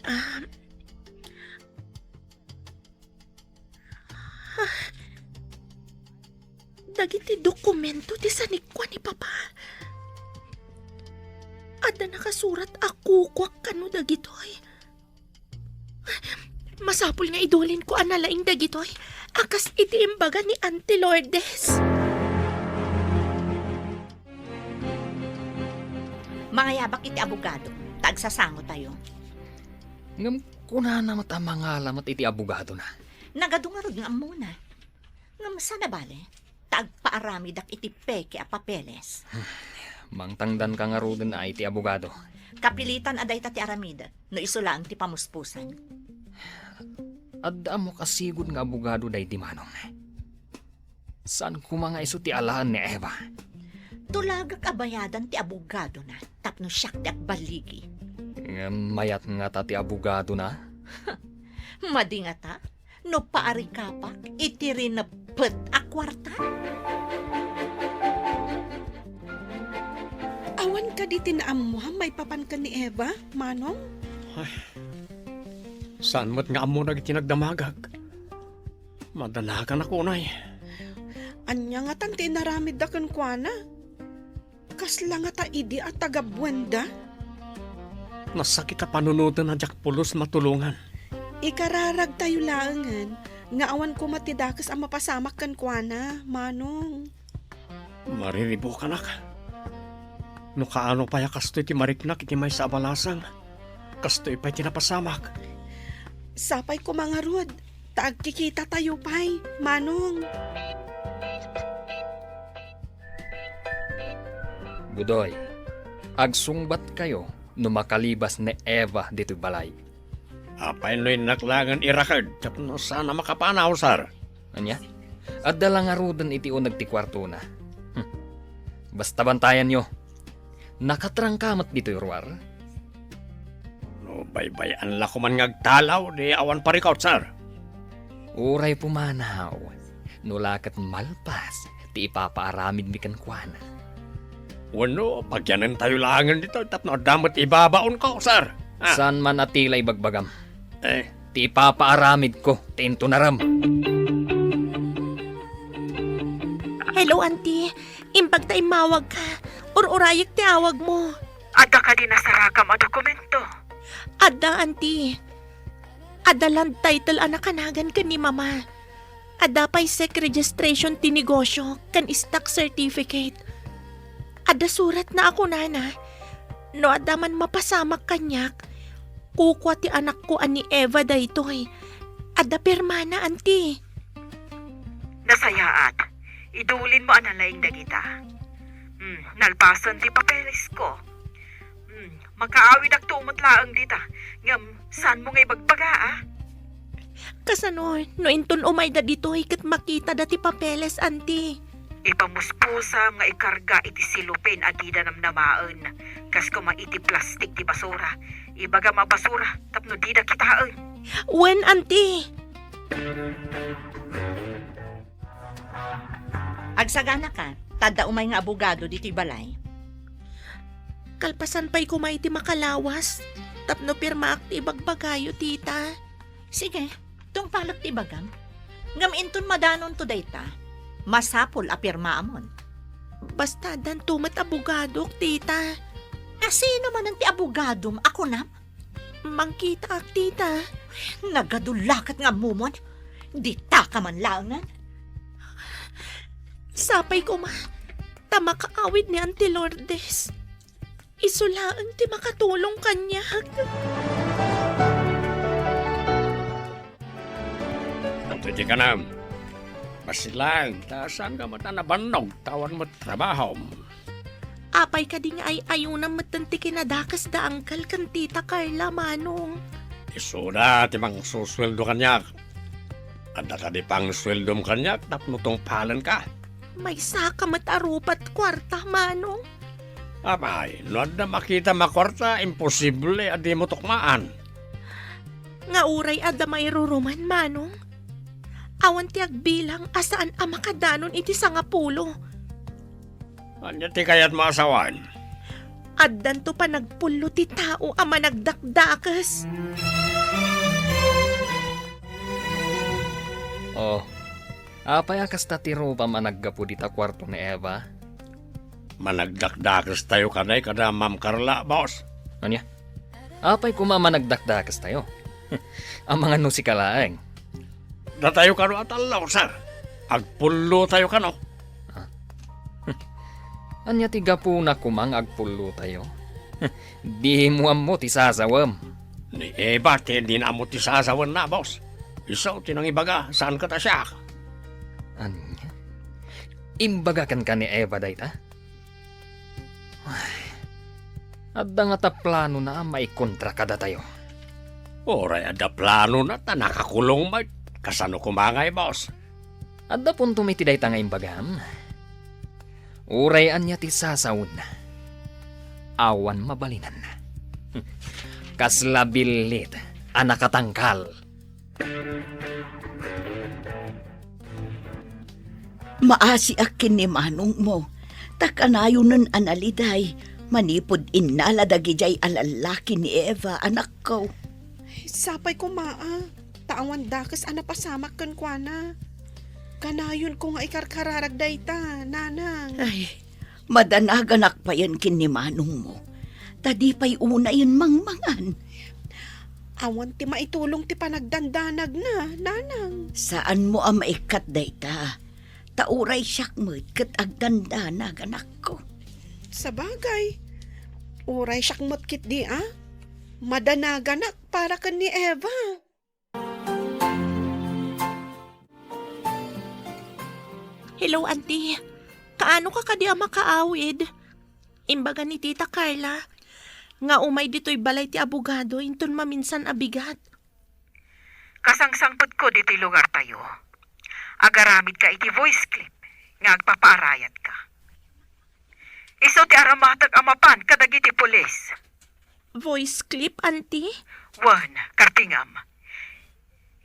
Ah, ah, dagiti dokumento ti sanikua ni Papa. Adda nakasurat a kukuak kano dagitoy. Masapul nga idulinko a nalaing dagitoy a kas iti imbaga ni Auntie Lourdes. Mangayabak iti abogado, ta agsasangotayo. Ngem kunana met a mangala met iti abogadona. Nagadu ngarud nga ammona. Ngem saan a bale, ta agpaaramidak iti peke a papeles. Mangtangdanka ngaruden a iti abogado. Kapilitan a dayta ti aramid, no isu laeng ti pamuspusan. Adda ammo kasigud nga abogado daydi, Manong. Saan koma nga isu ti alaen ni Eva. Tulagak a bayadan ti abogadona tapno siak ti agballigi. Ngem mayat ngata ti abogadona? Madi ngata no paarikapak iti rineppet a kuarta? Awan kadi ti naammoam maipapan ken ni Eva, Manong? Ay, saan met nga ammo dagiti nagdamagak? Madanagan a kunay. Ania ngatan ti inaramidda kenkuana? Kasla ngata idi a taga-Buenda? Nasakit a panunoten a diak pulos matulongan. Ikararagtayo laengen nga awan koma ti dakes a mapasamak kenkuana, Manong. Mariribukanak. No kaano pay a kastoy ti mariknak iti maysa a balasang, kastoy pay ti napasamak. Sapay koma ngarud, ta agkikitatayo pay, Manong. Budoy, agsungbatkayo no makalibas ni Eva ditoy balay. Apay no innak laengen iraked tapno saan a makapanaw, sir? Ania? Adda la ngaruden iti uneg ti kuartona. Hmm. Basta bantayanyo. Nakatrangka met ditoy ruar? No baybay-an la koman nga agtalaw, di awan parikut, sir. Uray pumanaw, no la ket malpas ti ipapaaramidmi kenkuana. Wenno, pagyanentayo laengen ditoy tapno adda met ibabaonko, sir. Ah. Saan man a tila ibagbagam. Eh. Ti ipapaaramidko ti intunarem. Hello, Auntie. Imbag ta immawagka. Ur-urayek ti awagmo. Adda kadi nasarakam a dokumento? Adda, Auntie. Adda land title a nakanagan ken ni Mama. Adda pay sec registration ti negosyo ken stock certificate. Adda suratna a kunana, no adda man mapasamak kaniak, kukua ti anakko a ni Eva daytoy. Adda pirmana, Auntie. Nasayaat. Idulinmo a nalaing dagita. Hmm, nalpasen ti papelesko. Makaawidakto met laeng dita, ngem saanmo nga ibagbaga, a? Kasano no inton umayda ditoy ket makitada ti papeles, anti? Ipamuspusam nga ikarga iti silupin a dida namnamaen, kas koma iti plastik ti basura. Ibagam a basura tapno dida kitaen. Wen, anti. Agsaganaka, ta adda umay nga abogado ditoy balay. Kalpasan pay koma iti makalawas, tapno pirmaak ti ibagbagayo, tita. Sige, tungpalek ti ibagam. Ngem inton madanonto dayta, masapul a pirmaamon. Basta addanto met abogadok, tita. A, sino manen ti abogadom a kunam? Mangkitaak, tita. Nagadulla ket nga ammomon. Ditaka man laengen. Sapay koma, ta makaawid ni Auntie Lourdes. Isu laeng ti makatulong kaniak. Adtoy ti kanam. Bassit laeng, ta saanka met a nabannog, ta awan met trabahom. Apay kadi nga ay-ayonam metten ti kinadakes da Uncle ken Tita Carla, Manong? Isuda ti mangsusueldo kaniak. Adda kadi pangsueldom kaniak tapno tungpalenka? Maysaka met a rupa ti kuarta, Manong. Apay, no adda makitam a kuarta, imposible a dimo tukmaan. Nga uray adda mairuruman, Manong. Awan ti agbilang a saan a makadanon iti sangapulo. Ania ti kayatmo a sawen? Addanto panagpullo ti tao a managdakdakes. Oh, apay a kasta ti rupam a naggapu dita kuarto ni Eva? Managdakdakestayo kadi kada Ma'am Carla, boss. Ania? Apay koma a managdakdakestayo? Amangan no sika laeng. Datayo kano a tallo, sir. Agpullotayo kano. Ah. Ania ti gapuna koma nga agpullotayo? Dimo ammo ti sasawem. Ni Eva ti dina ammo ti sasawenna, boss. Isu ti nangibaga, saan ket a siak. Ania? Imbaga kenka ni Eva dayta? Ay, adda ngata planona a maikontra kadatayo. Uray adda planona ta nakakulong met. Kasano koma ngay, boss? Adda puntom iti dayta nga imbagam. Uray ania ti sasawenna, awan mabalinanna. Kasla billit a nakatangkal. Maasiak ken ni manongmo, ta kanayonen a naliday manipud innala dagidiay a lallaki ni Eva, anakko. Sapay koma a, ta awan dakes a napasamak kenkuana. Kanayonko nga ikarkararag dayta, nanang. Ay, madanaganak payen ken ni manongmo, ta di pay unayen mangmangan. Awan ti maitulong ti panagdandanagna, nanang. Saanmo a maikkat dayta, ta uray siak met ket agdandanag, anakko. Sabagay, uray siak met ketdi a madanaganak para ken ni Eva. Hello, Auntie. Kaano ka kadi a makaawid? Imbaga ni Tita Carla nga umay ditoy balay ti abogado inton maminsan a bigat. Kasangsangpetko ditoy lugartayo. Agaramidka iti voice clip nga agpapaarayatka. Isu ti aramatek a mapan kadagiti pulis. Voice clip, Auntie? Wen, kartingam.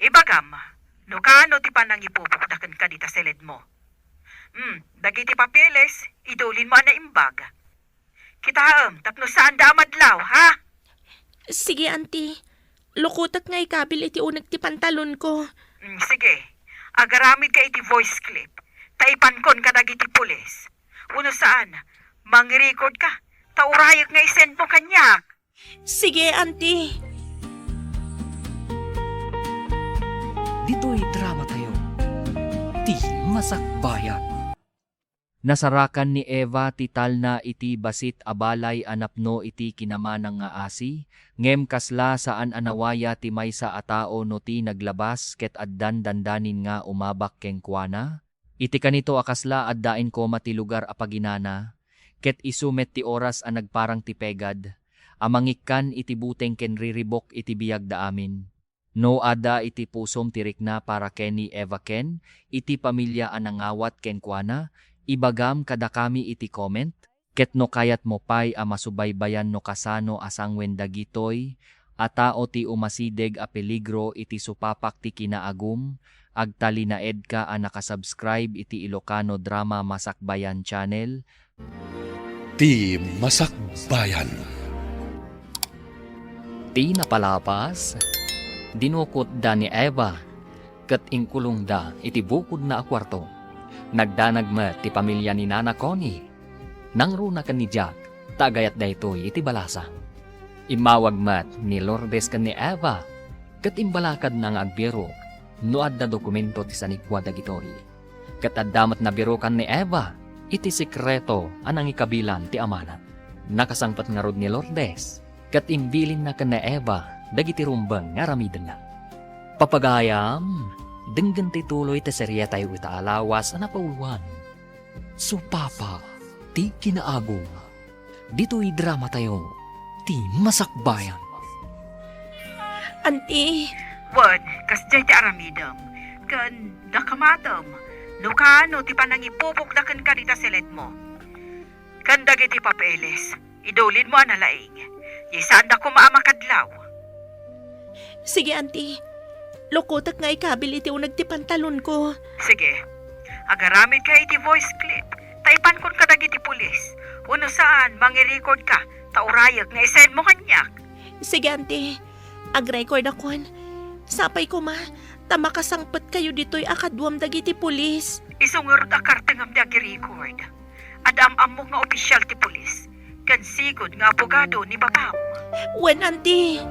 Ibagam, no kaano ti panangipupokda kenka dita seledmo. Hmm, dagiti papeles, idulinmo a naimbag. Kitaem, tapno saanda a madlaw, ha? Sige, Auntie. Lukotek nga ikabil iti uneg ti pantalonko. Hmm, sige. Agaramidka iti voice clip. Ta ipankon kadagiti pulis. Wenno saan, mangrecord ka. Ta urayek nga isendmo kaniak. Sige, Auntie. Ditoy dramatayo, ti Masakbayan. Nasarakan ni Eva ti talna iti bassit a balay a napno iti kinamanang nga asi, ngem kasla saan a nawaya ti maysa a tao no ti naglabas ket addan dandanin nga umabak kenkuana. Iti kanito a kasla, addaen koma ti lugar a paginana, ket isu met ti oras a nagparang ti pegad, a mangikkan iti buteng ken riribuk iti biagda amin. No adda iti pusom ti rikna para ken ni Eva ken iti pamilia a nangawat kenkuana, ibagam kadakami iti comment. Ket no kayatmo pay a masubaybayan no kasano a sanguen dagitoy a tao ti umasideg a peligro iti supapak ti kinaagum, agtalinaedka a nakasubscribe iti Ilocano Drama Masakbayan Channel. Ti Masakbayan. Ti napalabas, dinukotda ni Eva ket inkulongda iti bukodna a kuarto. Nagdanag met ti pamilia ni Nana Connie. Nangruna ken ni Jack, ta agayat daytoy iti balasa. Immawag met ni Lourdes ken ni Eva, ket imbalakadna nga agbirok no adda dokumento ti sanikua dagitoy. Ket adda met nabirokan ni Eva iti sekreto a nangikabilan ti amana. Nakasangpet ngarud ni Lourdes, ket imbilinna ken ni Eva dagiti rumbeng nga aramidenna. Papagayam, denggen ti tuloy ti serietayo ita a lawas a napauluan. Supapa ti kinaagum. Ditoy dramatayo, ti Masakbayan. Anti. Wen, kasdiay ti aramidem. Ken dakamatem, no kaano ti panangipupokda kenka dita seledmo. Ken dagiti papeles, idulidmo a nalaing. Saan da koma a makadlaw. Sige, Anti. Lukotek nga ikabil iti uneg ti pantalonko. Sige. Agaramidka iti voice clip. Ta ipankon kadagiti pulis. Wenno saan, mangirecord ka. Ta urayek nga isendmo kaniak. Sige, Anti. Agrecord akon. Sapay koma, ta makasangpet kayo ditoy a kaduam dagiti pulis. Isu ngarud a kartengam ti agirecord. Adda am-ammok nga opisyal ti pulis, ken sigud nga abogado ni babam. Wen, Anti.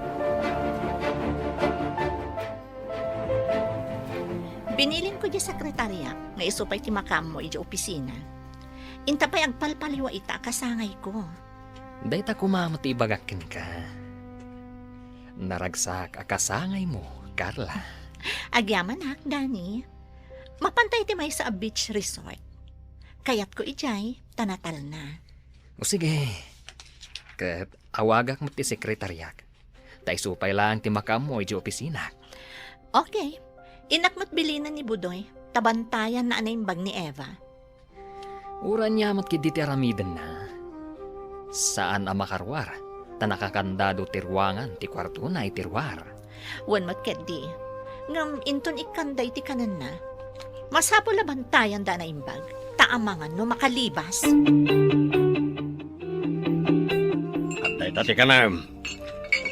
Binilinko idiay sekretaria nga isu pay ti makaammo idiay opisina. Inta pay agpalpaliwa ita a kasangayko. Dayta koma met ti ibagak kenka. Naragsak a kasangaymo, Carla. Agyamanak, Danny. Mapantay ti maysa a beach resort. Kayatko idiay, ta natalna. O sige. Ket awagak met ti sekretariak. Ta isu pay laeng ti makaammo idiay opisina. Okay. Innak met bilinen ni Budoy, ta bantayanna a naimbag ni Eva. Uray ania met ketdi ti aramidenna. Saan a makaruar, ta nakakandado ti ruangan ti kuartona iti ruar. Wen met ketdi. Ngem inton ikkanda iti kanenna, masapul a bantayanda a naimbag, ta amangan no makalibas. Dayta ti kanem.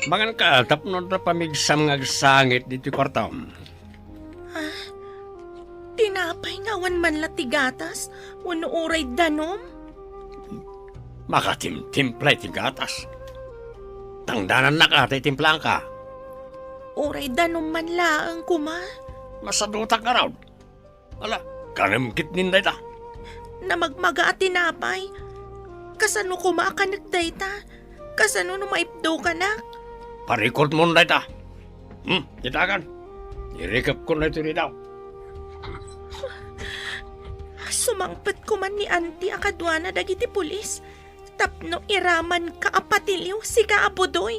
Manganka tapno adda pamigsam nga agsangit ditoy kuartom. Ah, tinapay nga awan man la ti gatas wenno uray danum? Makatimtimpla iti gatas. Tangdanannak a ta itimplaanka. Uray danum man laeng koma. Masadutak ngarud. Ala, kanem ketdin dayta. Namagmaga a tinapay. Kasano koma a kanek dayta? Kasano no maipdukanak? Parikutmon dayta. Hmm, kitakan. Irikepkon daytoy dayta. Sumangpet koma ni Anti a kaduana dagiti pulis. Tapno iramanka a patiliw, sika a Budoy.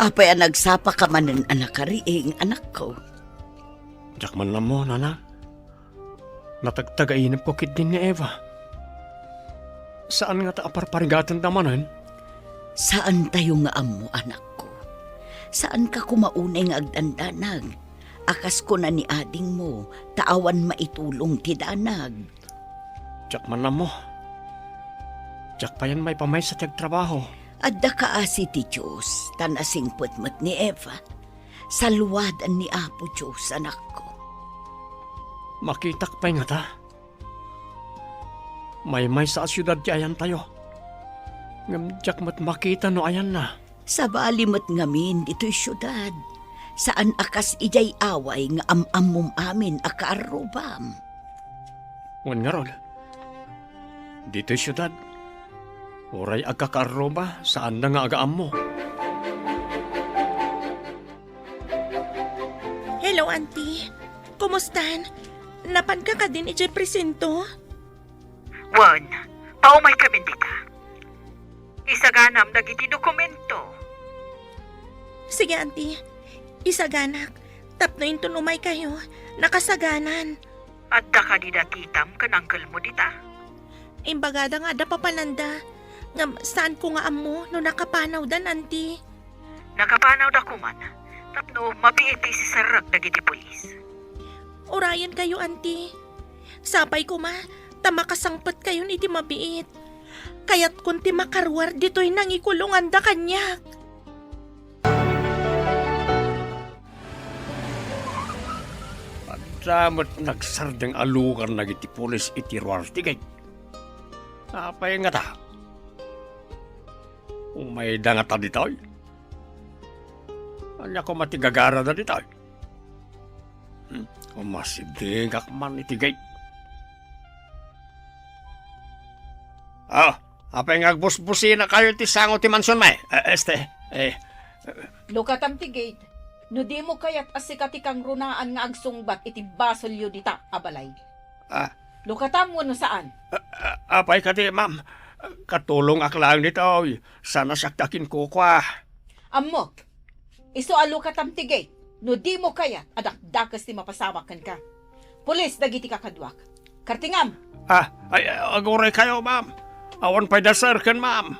Apay a nagsapaka manen a nakariing, anakko? Diak man ammo, nana. Natagtagainepko ketdin ni Eva. Saan ngata a parparigatenda manen? Saantayo nga ammo, anakko. Saanka koma unay nga agdandanag. A kas kuna ni adingmo, ta awan maitulong ti danag. Diak man ammo. Diak payen maipamaysa ti agtrabaho. Adda kaasi ti Dios, ta nasingpet met ni Eva. Saluadan ni Apo Dios, anakko. Makitak pay ngata? Maymaysa a siudad ti ayantayo. Ngem diak met makita no ayanna. Sabali met ngamin ditoy siudad. Saan a kas idiay away nga am-ammom amin a kaarrubam. Wen ngarud, ditoy siudad, uray agkakaarruba, saanda nga agaammo. Hello, Auntie. Kumustan? Napanka kadin idiay presinto? Wen, Paumaykamin dita. Isaganam dagiti dokumento. Sige, Auntie. Isaganak. Tapno inton umaykayo, nakasaganan. Adda kadi datitam ken angkelmo dita? Imbagada nga adda papananda. Ngem saanko nga ammo no nakapanawdan, Auntie. Nakapanawda koman, tapno mabiit ti isiserrek dagiti pulis. Urayenkayo, Auntie. Sapay koma, ta makasangpetkayon iti mabiit. Kayatkon ti makaruar ditoy nangikulonganda kaniak. Adda met nagsardeng a lugar dagiti pulis iti ruar ti gate. Apay ngata? Umayda ngata ditoy? Ania koma ti gagarada ditoy? Hmm, umasidegak man iti gate. Ah, apay nga agbusbusinakayo iti sango ti mansion, may? Eh, este, eh. Lukatam ti gate. No dimo kayat a sika ti kangrunaan nga agsungbat iti basolyo dita a balay. Ah. Lukatam wenno saan? Ah, ah, apay kadi, ma'am? Katulongak laeng ditoy. Saan a siak ti akinkukua. Ammok. Isu a lukatam ti gate. No dimo kayat a dakdakes ti mapasamak kenka. Pulis dagiti kakaduak. Kartingam! Ah, ay, aguraykayo, ma'am. Awan pay da, sir, ken ma'am.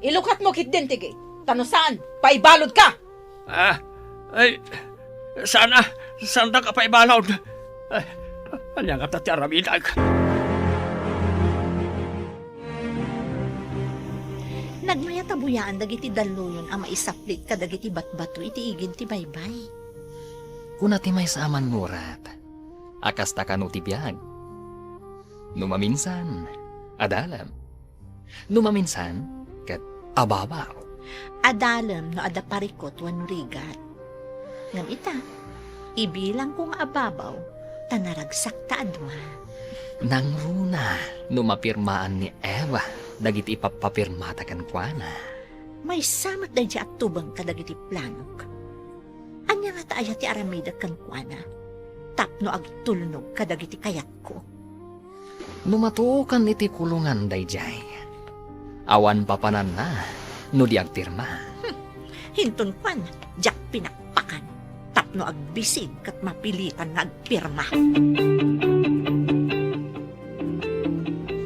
Ilukatmo ketdin ti gate. Ta no saan, paibalodka! Ah, ay, saan a, saandak a paibalod. Ay, ania ngata ti aramidek? Nagmayat a buyaan dagiti dalluyon a maisaplit kadagiti batbato iti igid ti baybay. Kuna ti maysa a mannurat a kasta kano ti biag. No maminsan, adalem. No maminsan, ket ababaw. Adalem no adda parikut wenno rigat. Ngem ita, ibilangko nga ababaw, ta naragsakta a dua. Nangruna no mapirmaan ni Eva dagiti ipappapirmata kenkuana. Maysa met daydiay a tubeng kadagiti planok. Ania ngata aya ti aramidek kenkuana tapno agtulnog kadagiti kayatko? No matuokan iti kulongan daydiay, awan papananna no di agpirma. Hmm. Inton kuan, diak pinakpakan tapno agbisig ket mapilitan nga agpirma.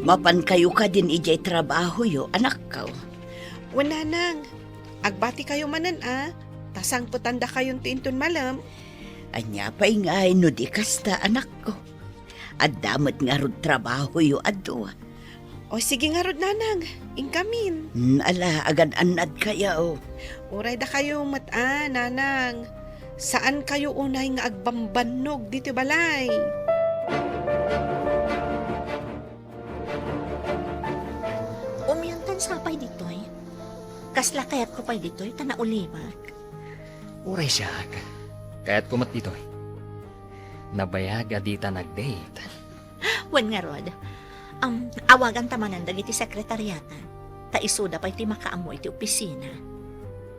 Mapankayo kadin idiay trabahoyo, anakko? Wen, nanang. Agbantikayo manen a, ta sangpetandakayon ti inton malem. Ania pay ngay no di kasta, anakko? Adda met ngarud trabahoyo a dua. O, sige ngarud, nanang. Inkamin. Hmm, ala, agan-annadkayo. Uray dakayo met a, nanang. Saankayo unay nga agbambannog ditoy balay. Umiantan sa pay ditoy. Kasla kayatko pay ditoy ta naulimek. Uray siak, kayatko met ditoy. Nabayag a dita nag-date. Wen ngarud, um, awaganta manen dagiti sekretariata, ta isuda pay ti makaammo iti opisina.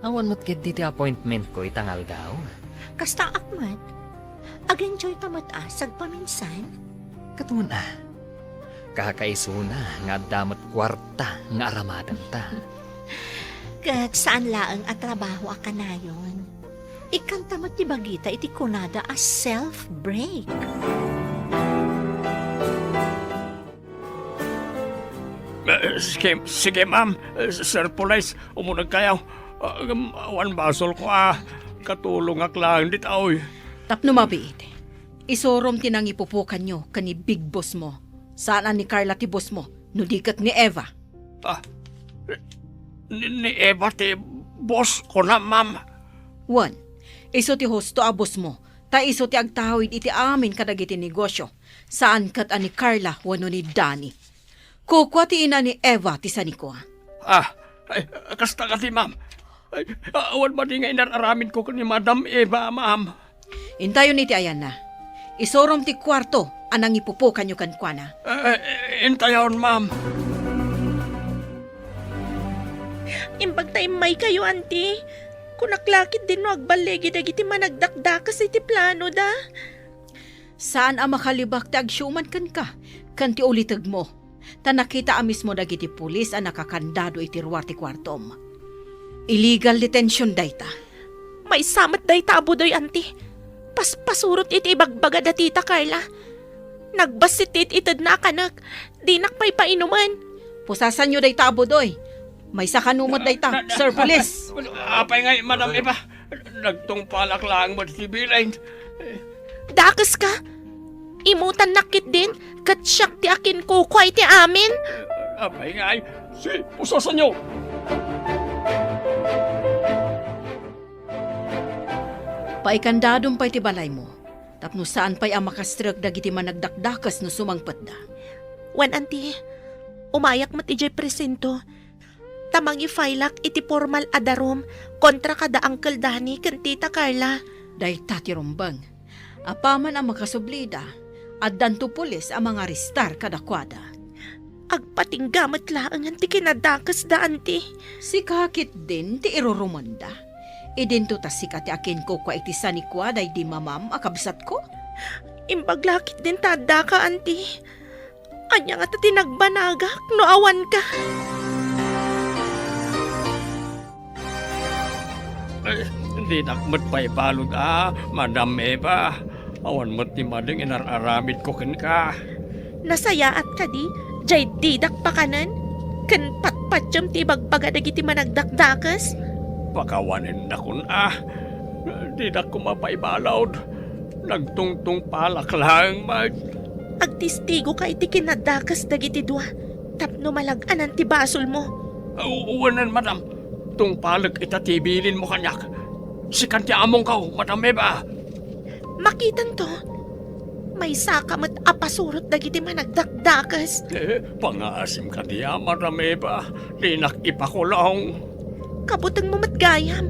Awan met ketdi ti appointmentko ita nga aldaw. Kastaak met. Ag-enjoyta met a sagpaminsan. Ket wen a, kakaisuna nga adda met kuarta nga aramadenta. Ket saan laeng a trabaho a kanayon. Ikkanta met ti bagita iti kunada a self-break. Eh, sige, sige, ma'am. Eh, Sir Police, umunegkayo. Ah, ngem awan basolko a katulongak laeng ditoy. Tapno mabiit, isurom ti nangipupokanyo ken ni Big Boss mo. Saan a ni Carla ti boss mo, no di ket ni Eva. Ah, ni, ni Eva ti boss kona, ma'am. Wen, isu ti husto a boss mo, ta isu ti agtawid iti amin kadagiti negosio. Saan ket a ni Carla wenno ni Danny. Kukua ti ina ni Eva ti sanikua. Ah, ay, kasta kadi, ma'am. Ay, awan madi nga inar-aramidko ken ni Madam Eva, ma'am. Intayon iti ayanna. Isurom ti kuarto a nangipupokanyo kenkuana. Eh, eh, intayon, ma'am. Imbag ta immaykayo, anti. Kunak la ketdin no agballigi dagiti managdakdakes iti planoda. Saan a makalibak ti agsiuman kenka ken ti ulitegmo. Ta nakita a mismo dagiti pulis a nakakandado iti ruar ti kuartom. Illegal detention dayta. Maysa met dayta a Budoy, anti. Paspasurot iti ibagbaga da tita Carla. Nagbassit ti it-itedna a kanek. Dinak pay painumen. Pusasanyo dayta a Budoy. Maysa kano met dayta, Na, na, Sir Police. Apay ngay, Madam Eva? Nagtungpalak laeng met ti bilin. Dakeska. Imutannak ketdin, ket siak ti akinkukua iti amin. Apay ngay, si pusasanyo. Paikandadom pay ti balaymo, tapno saan pay a makastrek dagiti managdakdakes no sumangpetda. Wen, anti, umayak met idiay presinto, ta mangifailak iti formal a darum kontra kada Uncle Danny ken Tita Carla. Dayta ti rumbeng. Apaman a makasublida, addanto pulis a mangarestar kadakuada. Agpatingga met laengen ti kinadakesda, anti. Sika ketdin ti irurumenda. Idinto ta sika ti akinkukua iti sanikua daydi mamam a kabsatko? Imbag la ketdin ta addaka, anti. Ania ngata ti nagbanagak no awanka? Eh, dinak met pay balud a, Madam Eva. Awan met ti madeng inar-aramidko kenka. Nasayaat kadi, jay didak pakanen? Ken patpatiem ti ibagbaga dagiti managdakdakes? Pakawanennakon a. Didak koma pay balud. Nagtungtungpalak laeng met. Agtistigoka iti kinadakes dagiti dua tapno malag-anan ti basolmo. U-, uwanen, madam. Tungpalek ita ti bilinmo kaniak. Sikan ti amongko, Madam Eva. Makitanto, maysaka met a pasurot dagiti managdakdakes. Eh, pangaasim kadi a, Madam Eva. Dinak ipakulong. Kabutengmo met gayam.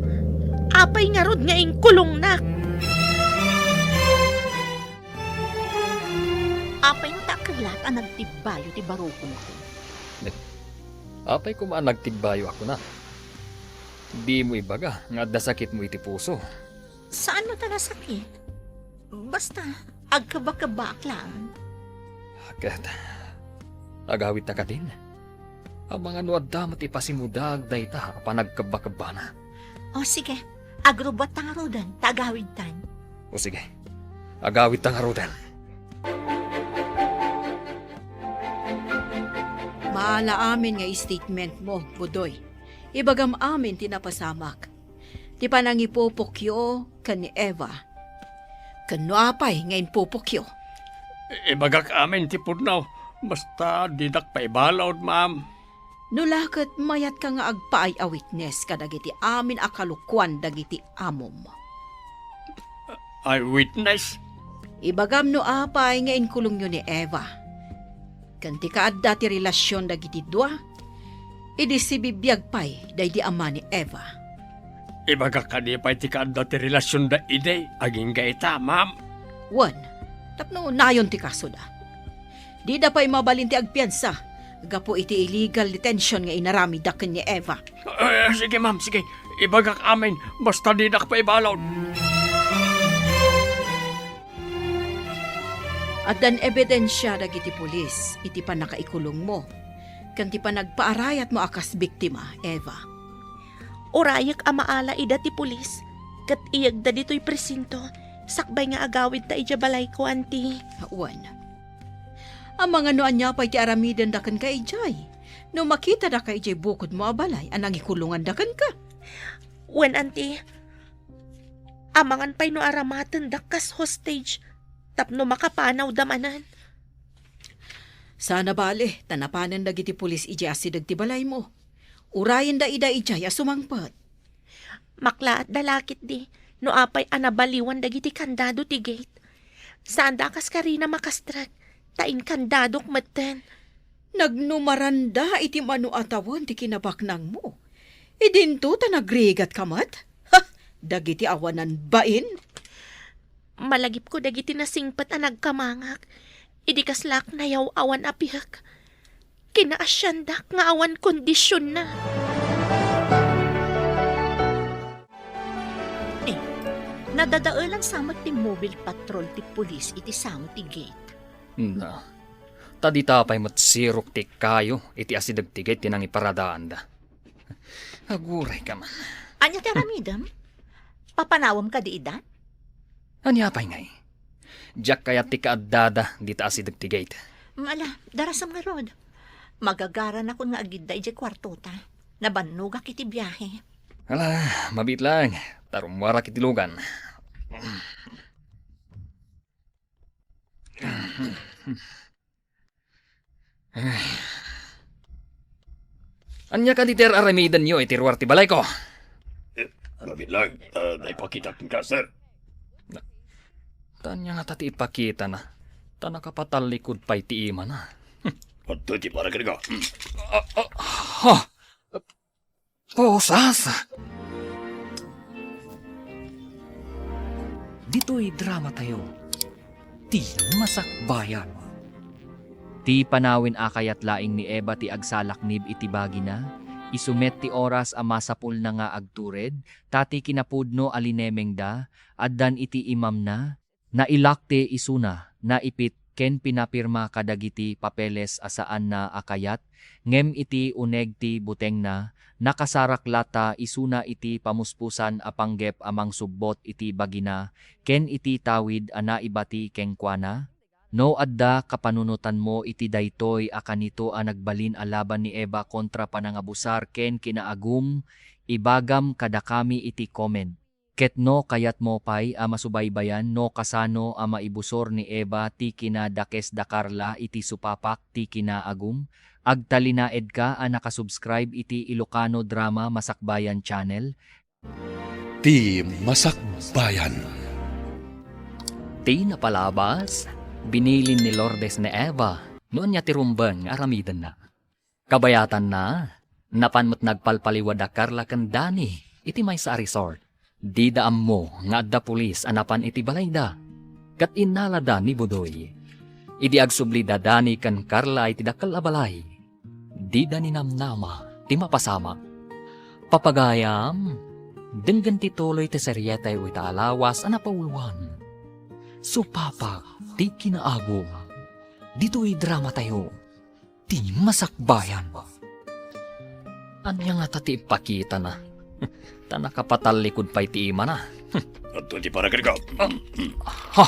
Apay ngarud nga inkulongnak? Apay no ta kelat a nagtibbayo ti barukongko? Apay koma a nagtibbayo a kuna? Dimo ibaga nga adda sakitmo iti puso. Saan no ta nasakit? Basta, agkebakebak lang. Ket, agawidta kadin? Amangan no adda met ipasimudag dayta a panagkebbakebbana. O, sige. Agrubbuatta ngaruden, ta agawidtan. O, sige. Agawidta ngaruden. Maala amin nga statement mo, Budoy. Ibagam amin ti napasamak. Ti panangipupokyo ken ni Eva. Ken no apay nga impupokyo? Ibagak amin ti pudno, basta dinak pay balud, ma'am. No la ket mayatka nga agpaay a witness kadagiti amin a kalukuan dagiti amom. Eyewitness? Ibagam no apay nga inkulongyo ni Eva. Ken ti kaadda ti relasion dagiti dua, idi sibibiag pay daydi ama ni Eva. Ibagak kadi pay ti kaadda ti relasionda idi agingga ita, ma'am? Wen, tapno nayon ti kasoda. Dida pay mabalin ti agpiansa gapu iti illegal detention nga inaramidda ken ni Eva. Eh, sige, ma'am, sige. Ibagak amin, basta didak pay balud. Addan ebidensia dagiti pulis iti pannakaikulongmo ken ti panagpaarayatmo a kas biktima, Eva. Urayek a maala ida ti pulis ket iyegda ditoy presinto sakbay nga agawidta idiay balayko, anti. Wen. Amangan no ania pay ti aramidenda kenka idiay, no makitadaka idiay bukodmo a balay a nangikulonganda kenka. Wen, anti. Amangan pay no aramatendak kas hostage tapno makapanawda manen. Saan a bale, ta napanen dagiti pulis idiay asideg ti balaymo. Urayenda ida idiay a sumangpet. Maklaatda la ketdi no apay a nabaliwan dagiti kandado ti gate. Saanda a kaskarina makastrek, ta inkandadok metten. Nagnumaranda iti mano a tawen ti kinabaknangmo. Idinto ta nagrigatka met? Ha! Dagiti awanan bain? Malagipko dagiti nasingpet a nagkamangak, idi kaslaak nayaw-awan a piek. Kinaasiandak nga awan kondisionna. Eh, nadadaelan sa met ti mobile patrol ti pulis iti sango ti gate. Na, Ta dita pay met sirok ti kayo iti asideg ti gate ti nangiparadaanda. Aguray ka man. Ania ti aramidem? Papanawem kadi ida? Ania pay ngay? Diak kayat ti kaaddada dita asideg ti gate. Ala, darasem ngarud. Magagaranakon nga agidda idiay kuartota. Nabannogak iti biahe. Ala, mabiit laeng. Ta rummuarak iti lugan. Ania kadi ti ar-aramidenyo iti ruar ti balayko? Eh, aramid laeng, ta naipakitak kenka, sir. Ta ania ngata ti ipakitana? Ta nakapatallikud pay ti imana. Adtoy ti para kenka. Ah, ah, ha! Pusas! Ditoy dramatayo, ti masakbayan. Ti panawen a kayat laeng ni Eva ti agsalaknib iti bagina, isu met ti oras a masapulna nga agtured, ta ti kinapudno a linemengda, addan iti imamna, nailak ti isuna, naipit ken pinapirma kadagiti papeles a saanna a kayat, ngem iti uneg ti butengna, nakasarak la ta isuna iti pamuspusan a panggep a mangsubbot iti bagina ken iti tawid a naibati kenkuana? No adda kapanunotanmo iti daytoy a kanito a nagbalin a laban ni Eva kontra panangabusar ken kinaagum, ibagam kadakami iti comment. Ket no kayatmo pay a masubaybayan no kasano a maibusor ni Eva ti kinadakes da Carla iti supapak ti kinaagum, agtalinaedka a nakasubscribe iti Ilocano Drama Masakbayan Channel. Ti Masakbayan. Ti napalabas, binilin ni Lourdes ni Eva no ania ti rumbeng nga aramidenna. Kabayatanna, napan met nagpalpaliwad da Carla ken Danny iti maysa a resort. Dida ammo nga adda pulis a napan iti balayda, ket innalada ni Budoy. Idi agsubli da Danny ken Carla iti dakkel a balay, dida ninamnama ti mapasamak. Papagayam, denggen ti tuloy ti serietayo ita a lawas a napauluan. Supapak ti kinaagum. Ditoy dramatayo. Ti masakbayan. Ania ngata ti ipakitana? Ta nakapatallikud pay ti imana. Adtoy ti para kenka. Ha?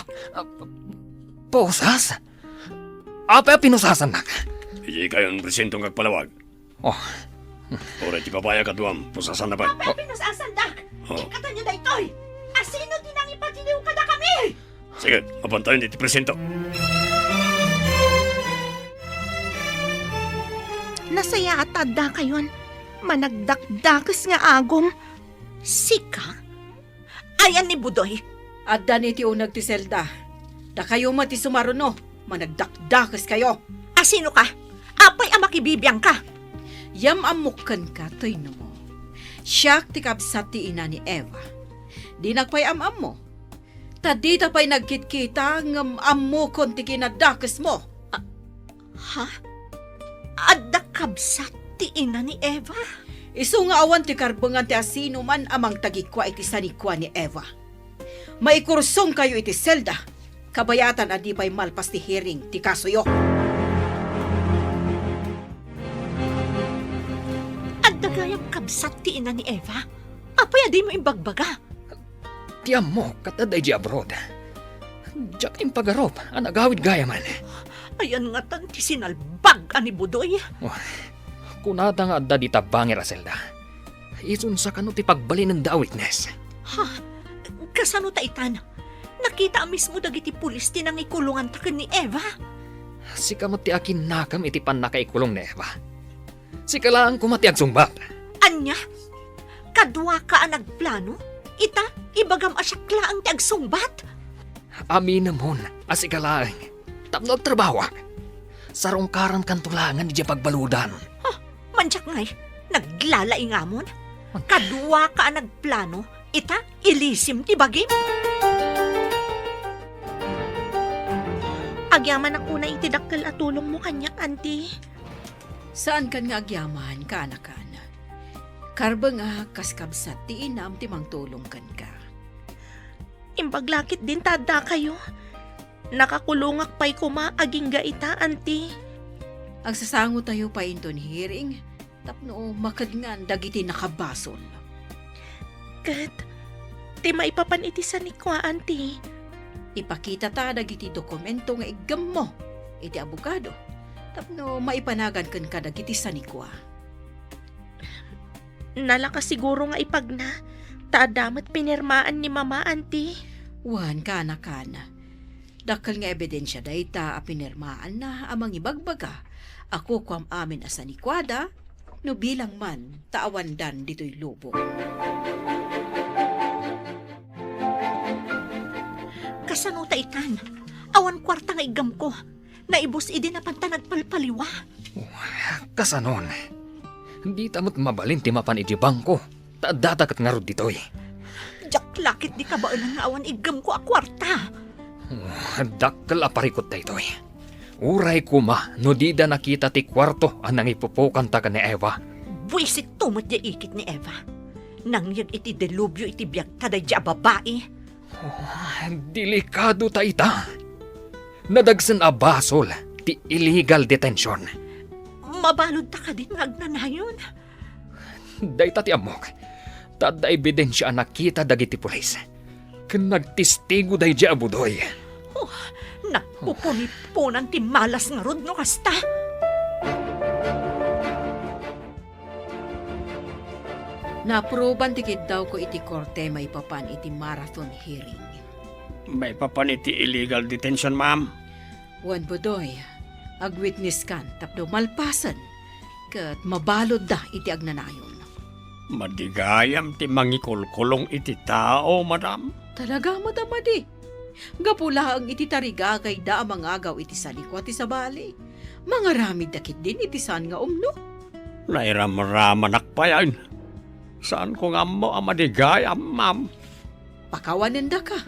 Pusas? Apay a pinusasannak? Idiay kayon presinto nga agpalawag. Oh. Uray ti babai a kaduam, pusasanna pay. Apay a pinusasandak? Oh. Ikkatayo daytoy! Asino ti nangipatiliw kadakami? Sige, mapantayon iti presinto. Nasayaat ta addakayon. Managdakdakes nga agum. Sika? Ayan ni Budoy. Adda ni ti uneg ti selda. Dakayo met ti sumaruno. Managdakdakes kayo. Asino ka? Apay a makibibiang ka? Yam-ammok kenka, Toyno mo. Siak ti kabsat ti ina ni Eva. Dinak pay am-ammo. Ta dita pay nagkitkita ngem ammokon ti kinadakesmo. Ha? Adda kabsat ti ina ni Eva? Isu nga awan ti karbengan ti asinoman a mangtagikua iti sanikua ni Eva. Maikursongkayo iti selda, kabayatan a di pay malpas ti hearing ti kasoyo. Adda gayam kabsat ti ina ni Eva? Apay a dimo imbagbaga? Ti ammok, ket adda idiay abroad. Diak impagarup a nagawid gayamen. Ayan ngatan ti sinalbag a ni Budoy. Wah, kunada nga adda dita bangir a selda. Isunsa kano ti pagbalinenda a witness? Ha? Kasano ta itan? Nakita a mismo dagiti pulis ti nangikulonganta ken ni Eva. Sika met ti akinnakem iti pannakaikulong ni Eva. Sika laeng koma ti agsungbat. Ania? Kaduaka a nagplano? Ita, ibagam a siak laeng ti agsungbat? Aminemon a sika laeng tapno agtrabahoak. Sarungkarankanto laengen idiay pagbaludan. Huh, mandiak ngay, naglalaingamon? Kaduaka a nagplano, ita, ilisim ti bagim? Agyamanak unay iti dakkel a tulongmo kaniak, Auntie. Saankan nga agyaman, kaanakan. Karbengak kas kabsat ti inam ti mangtulong kenka. Imbag la ketdin ta addakayo. Nakakulongak pay koma agingga ita, Auntie. Agsasangotayo pay inton hearing tapno makadngan dagiti nakabasol. Ket ti maipapan iti sanikua, Auntie? Ipakitata dagiti dokumento nga iggammo iti abogado tapno maipanagan kenka dagiti sanikua. Nalaka siguro nga ipagna, ta adda met pinirmaan ni Mama, Auntie. Wen, kaana-kana. Dakkel nga ebidensia dayta a pinirmaanna a mangibagbaga a kukuam amin a sanikuada no bilang man ta awandan ditoy lubong. Kasano ta itan? Awan kuarta nga iggamko. Naibus idi napanta nagpalpaliwa. Kasanon? Dita met mabalin ti mapan idiay bangko, ta addata ket ngarud ditoy. Diak la ketdi kabaelan nga awan iggamko a kuarta. Oh, dakkel a parikut daytoy. Uray koma no dida nakita ti kuarto a nangipupokanta ken ni Eva. Buisit to met diay ikit ni Eva. Nangyeg iti delubyo iti biagta daydiay a babai. Oh, delikado ta ita. Nadagsen a basol ti illegal detention. Mabalud ta kadin nga agnanayon? Dayta ti ammok, ta adda ebidensia a nakita dagiti pulis. Ken nagtestigo daydiay a budoy. Oh, nagpupuniponan ti malas ngarud no kasta. Naapruban ti kiddawko iti korte maipapan iti marathon hearing. Maipapan iti illegal detention, ma'am. Wen, Budoy, agwitnesskan tapno malpasen ket mabaludda iti agnanayon. Madi gayam ti mangikulkulong iti tao, madam. Talaga met a madi. Gapu laeng iti tarigagayda a mangagaw iti sanikua ti sabali, mangaramidda ketdin iti saan nga umno. Nairamramanak payen. Saanko nga ammo a madigayam, ma'am. Pakawanendaka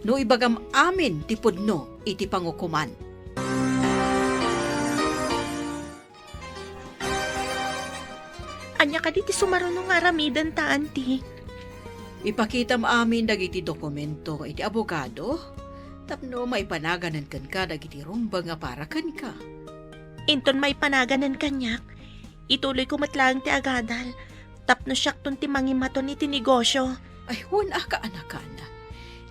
no ibagam amin ti pudno iti pangukoman. Ania kadi ti sumaruno nga aramidenta, Auntie? Ipakitam amin dagiti dokumento iti abogado tapno maipanaganen kenka dagiti rumbeng a para kenka. Inton maipanaganen kaniak, ituloyko met laeng ti agadal tapno siakton ti mangimaton iti negosio. Ay, wen a, kaanakan.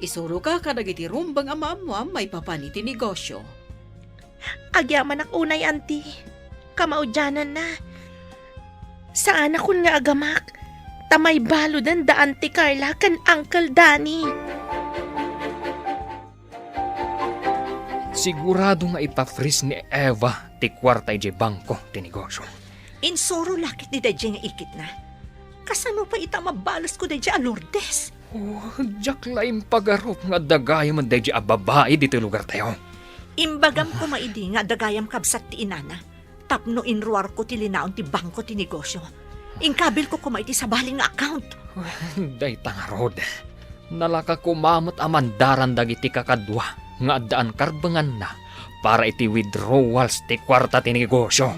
Isuroka kadagiti rumbeng a maammuam maipapan iti negosio. Agyamanak unay, Auntie. Kamaudiananna, saanakon nga agamak, ta maibaluden da Auntie Carla ken Uncle Danny. Sigurado nga ipa-freeze ni Eva ti kuarta idiay bangko ti negosio. Insuro la ketdi daydiay nga ikitna. Kasano pay ita a mabalesko daydiay a Lourdes? Oh, diak la impagarup nga adda gayam daydiay a babai ditoy lugartayo. Imbagam koma idi nga adda gayam kabsat ti inana tapno inruarko ti linaon ti bangko ti negosio. Inkabilko koma iti sabali nga account. Dayta ngarud, nalaka koma met a mandaran dagiti kakadua nga addaan karbenganna para iti withdrawals ti kuarta ti negosio.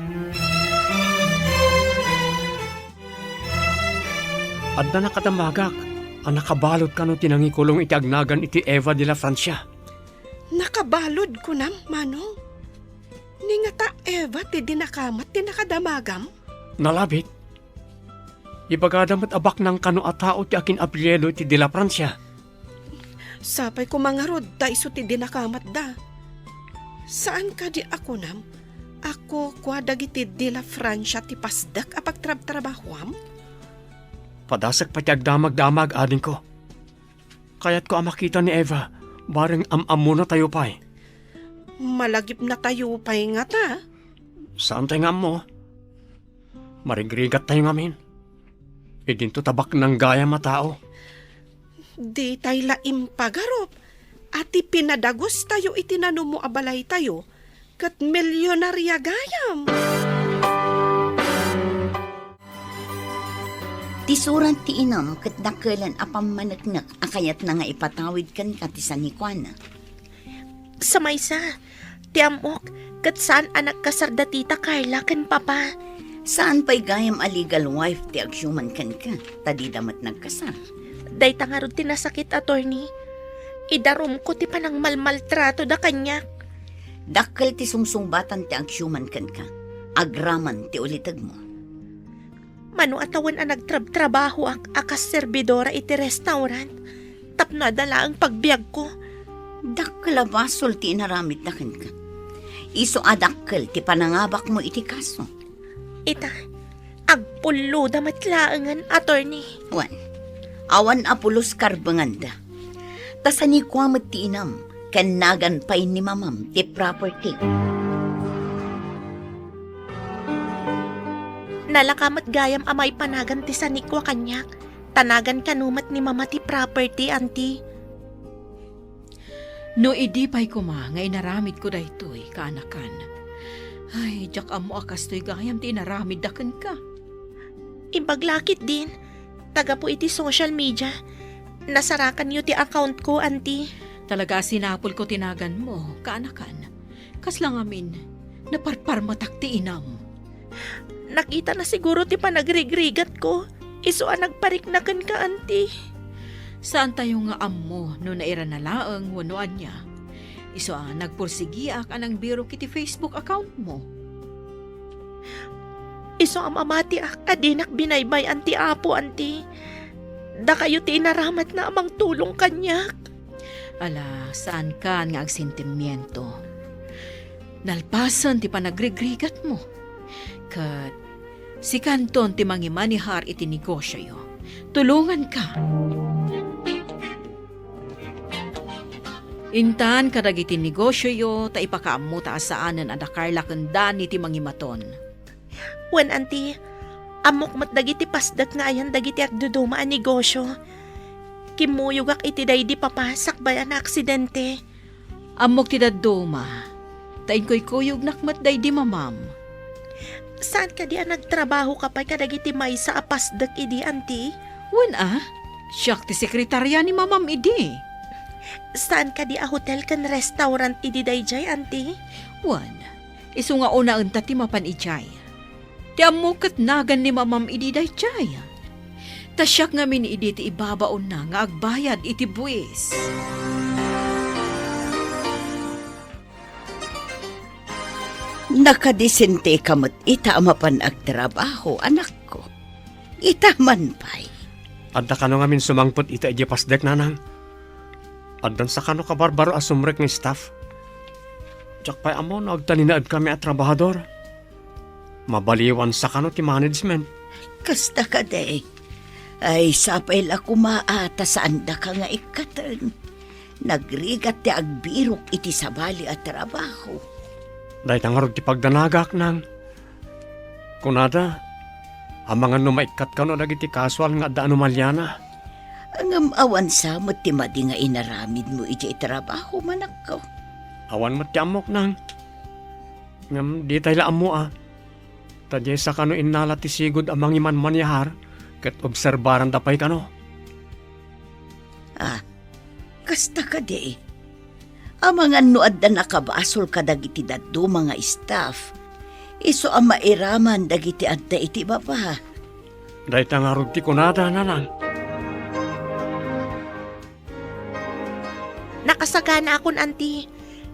Adda nakadamagak a nakabalud kano ti nangikulong iti agnagan iti Eva de la Francia. Nakabalud, kunam, Manong? Ni ngata Eva ti dinakamat ti nakadamagam? Nalabit. Ibagada met a baknang kano a tao ti akin-apelyido iti de la Francia. Sapay koma ngarud ta isu ti dinakamatda. Saan kadi a kunam a kukua dagiti de la Francia ti pasdek a pagtrabtrabahoam? Padasek pay ti agdamagdamag, adingko. Kayatko a makita ni Eva, bareng am-ammonatayo pay. Malagipnatayo pay ngata? Saantay nga ammo. Marigrigattayo ngamin. Idinto ta baknang gayam a tao. Ditay la impagarup a ti pinadagustayo iti nanumo a balaytayo ket milionaria gayam. Ti surat ti inam ket dakelen a pammaneknek a kayatna nga ipatawid kenka ti sanikuana. Sa maysa, ti ammok, ket saan a nagkasar da tita Carla ken papa. Saan pay gayam a legal wife ti agsuman kenka, ta dida met nagkasar. Dayta ngarud ti nasakit, attorney. Idarumko ti panangmalmaltratoda kaniak. Dakkel ti sungsungbatan ti agsiuman kenka, agraman ti ulitegmo. Mano a tawen a nagtrabtrabahoak a kas serbidora iti restaurant tapno adda laeng pagbiagko. Dakkel a basol ti inaramidda kenka. Isu a dakkel ti panangabakmo iti kaso. Ita, agpulloda met laengen, attorney. Wen, awan a pulos karbenganda. Ta sanikua met ti inam, ken nagan pay ni mamam ti property. Nalaka met gayam a maipanagan ti sanikua kaniak, ta nagan kano met ni mama ti property, anti. No idi pay koma nga inaramidko daytoy, kaanakan, ay, diak ammo a kastoy gayam ti inaramidda kenka. Imbag la ketdin, ta gapu iti social media, nasarakanyo ti accountko, anti. Talaga a sinapulko ti naganmo, kaanakan. Kasla ngamin, naparparmetak ti inam. Nakitana siguro ti panagrigrigatko, isu a nagparikna kenka, anti. Saantayo nga ammo no nairana laeng wenno ania. Isu a nagpursigiak a nangbirok iti Facebook accountmo. Isu a mamatiak a dinak binaybay-an ti Apo, anti. Dakayo ti inaramidna a mangtulong kaniak. Ala, saankan nga agsentimiento. Nalpasen ti panagrigrigatmo. Ket sikanton ti mangimanehar iti negosioyo. Tulonganka. Intan kadagiti negosioyo ta ipakaammota a saanen a da Carla ken Danny ti mangimaton. Wen, anti, ammok met dagiti pasdek nga ayan dagiti agduduma a negosio. Kimmuyogak iti daydi papa sakbay a naaksidente. Ammok ti dadduma, ta inkuykuyognak met daydi mamam. Saan kadi a nagtrabahoka pay kadagiti maysa a pasdek idi, anti? Wen a, siak ti sekretaria ni mamam idi. Saan kadi a hotel ken restaurant idi daydiay, anti? Wen, isu nga unaenta ti mapan idiay. Ti ammok ket nagan ni mamam idi daydiay. Ta siak ngamin idi ti ibabaonna nga agbayad iti buis. Nakadisenteka met ita a mapan agtrabaho, anakko. Ita man pay. Adda kano ngamin sumangpet ita idiay pasdek, nanang? Addan sa kano kabarbaro a sumrek nga staff? Diak pay ammo no agtalinaedkami a trabahador. Mabaliwan sa kano ti management. Kasta kadi. Ay, sapay la koma a ta saandaka nga ikkaten. Nagrigat ti agbirok iti sabali a trabaho. Dayta ngarud ti pagdanagak, nang. Kunada, amangan no maikkat kano dagiti kasual nga adda anomaliana. Ngem awan sa met ti madi nga inaramidmo idiay trabaho, manakko? Awan met ti ammok, nang. Ngem ditay la ammo a. Ta diay sa kano innala ti sigud a mangimanmanehar ket obserbaranda pay kano. Ah, kasta kadi. Amangan no adda nakabasol kadagiti dadduma nga staff, isu a mairaman dagiti adda iti baba. Dayta ngarud ti kunada, nanang. Nakasaganaakon, anti.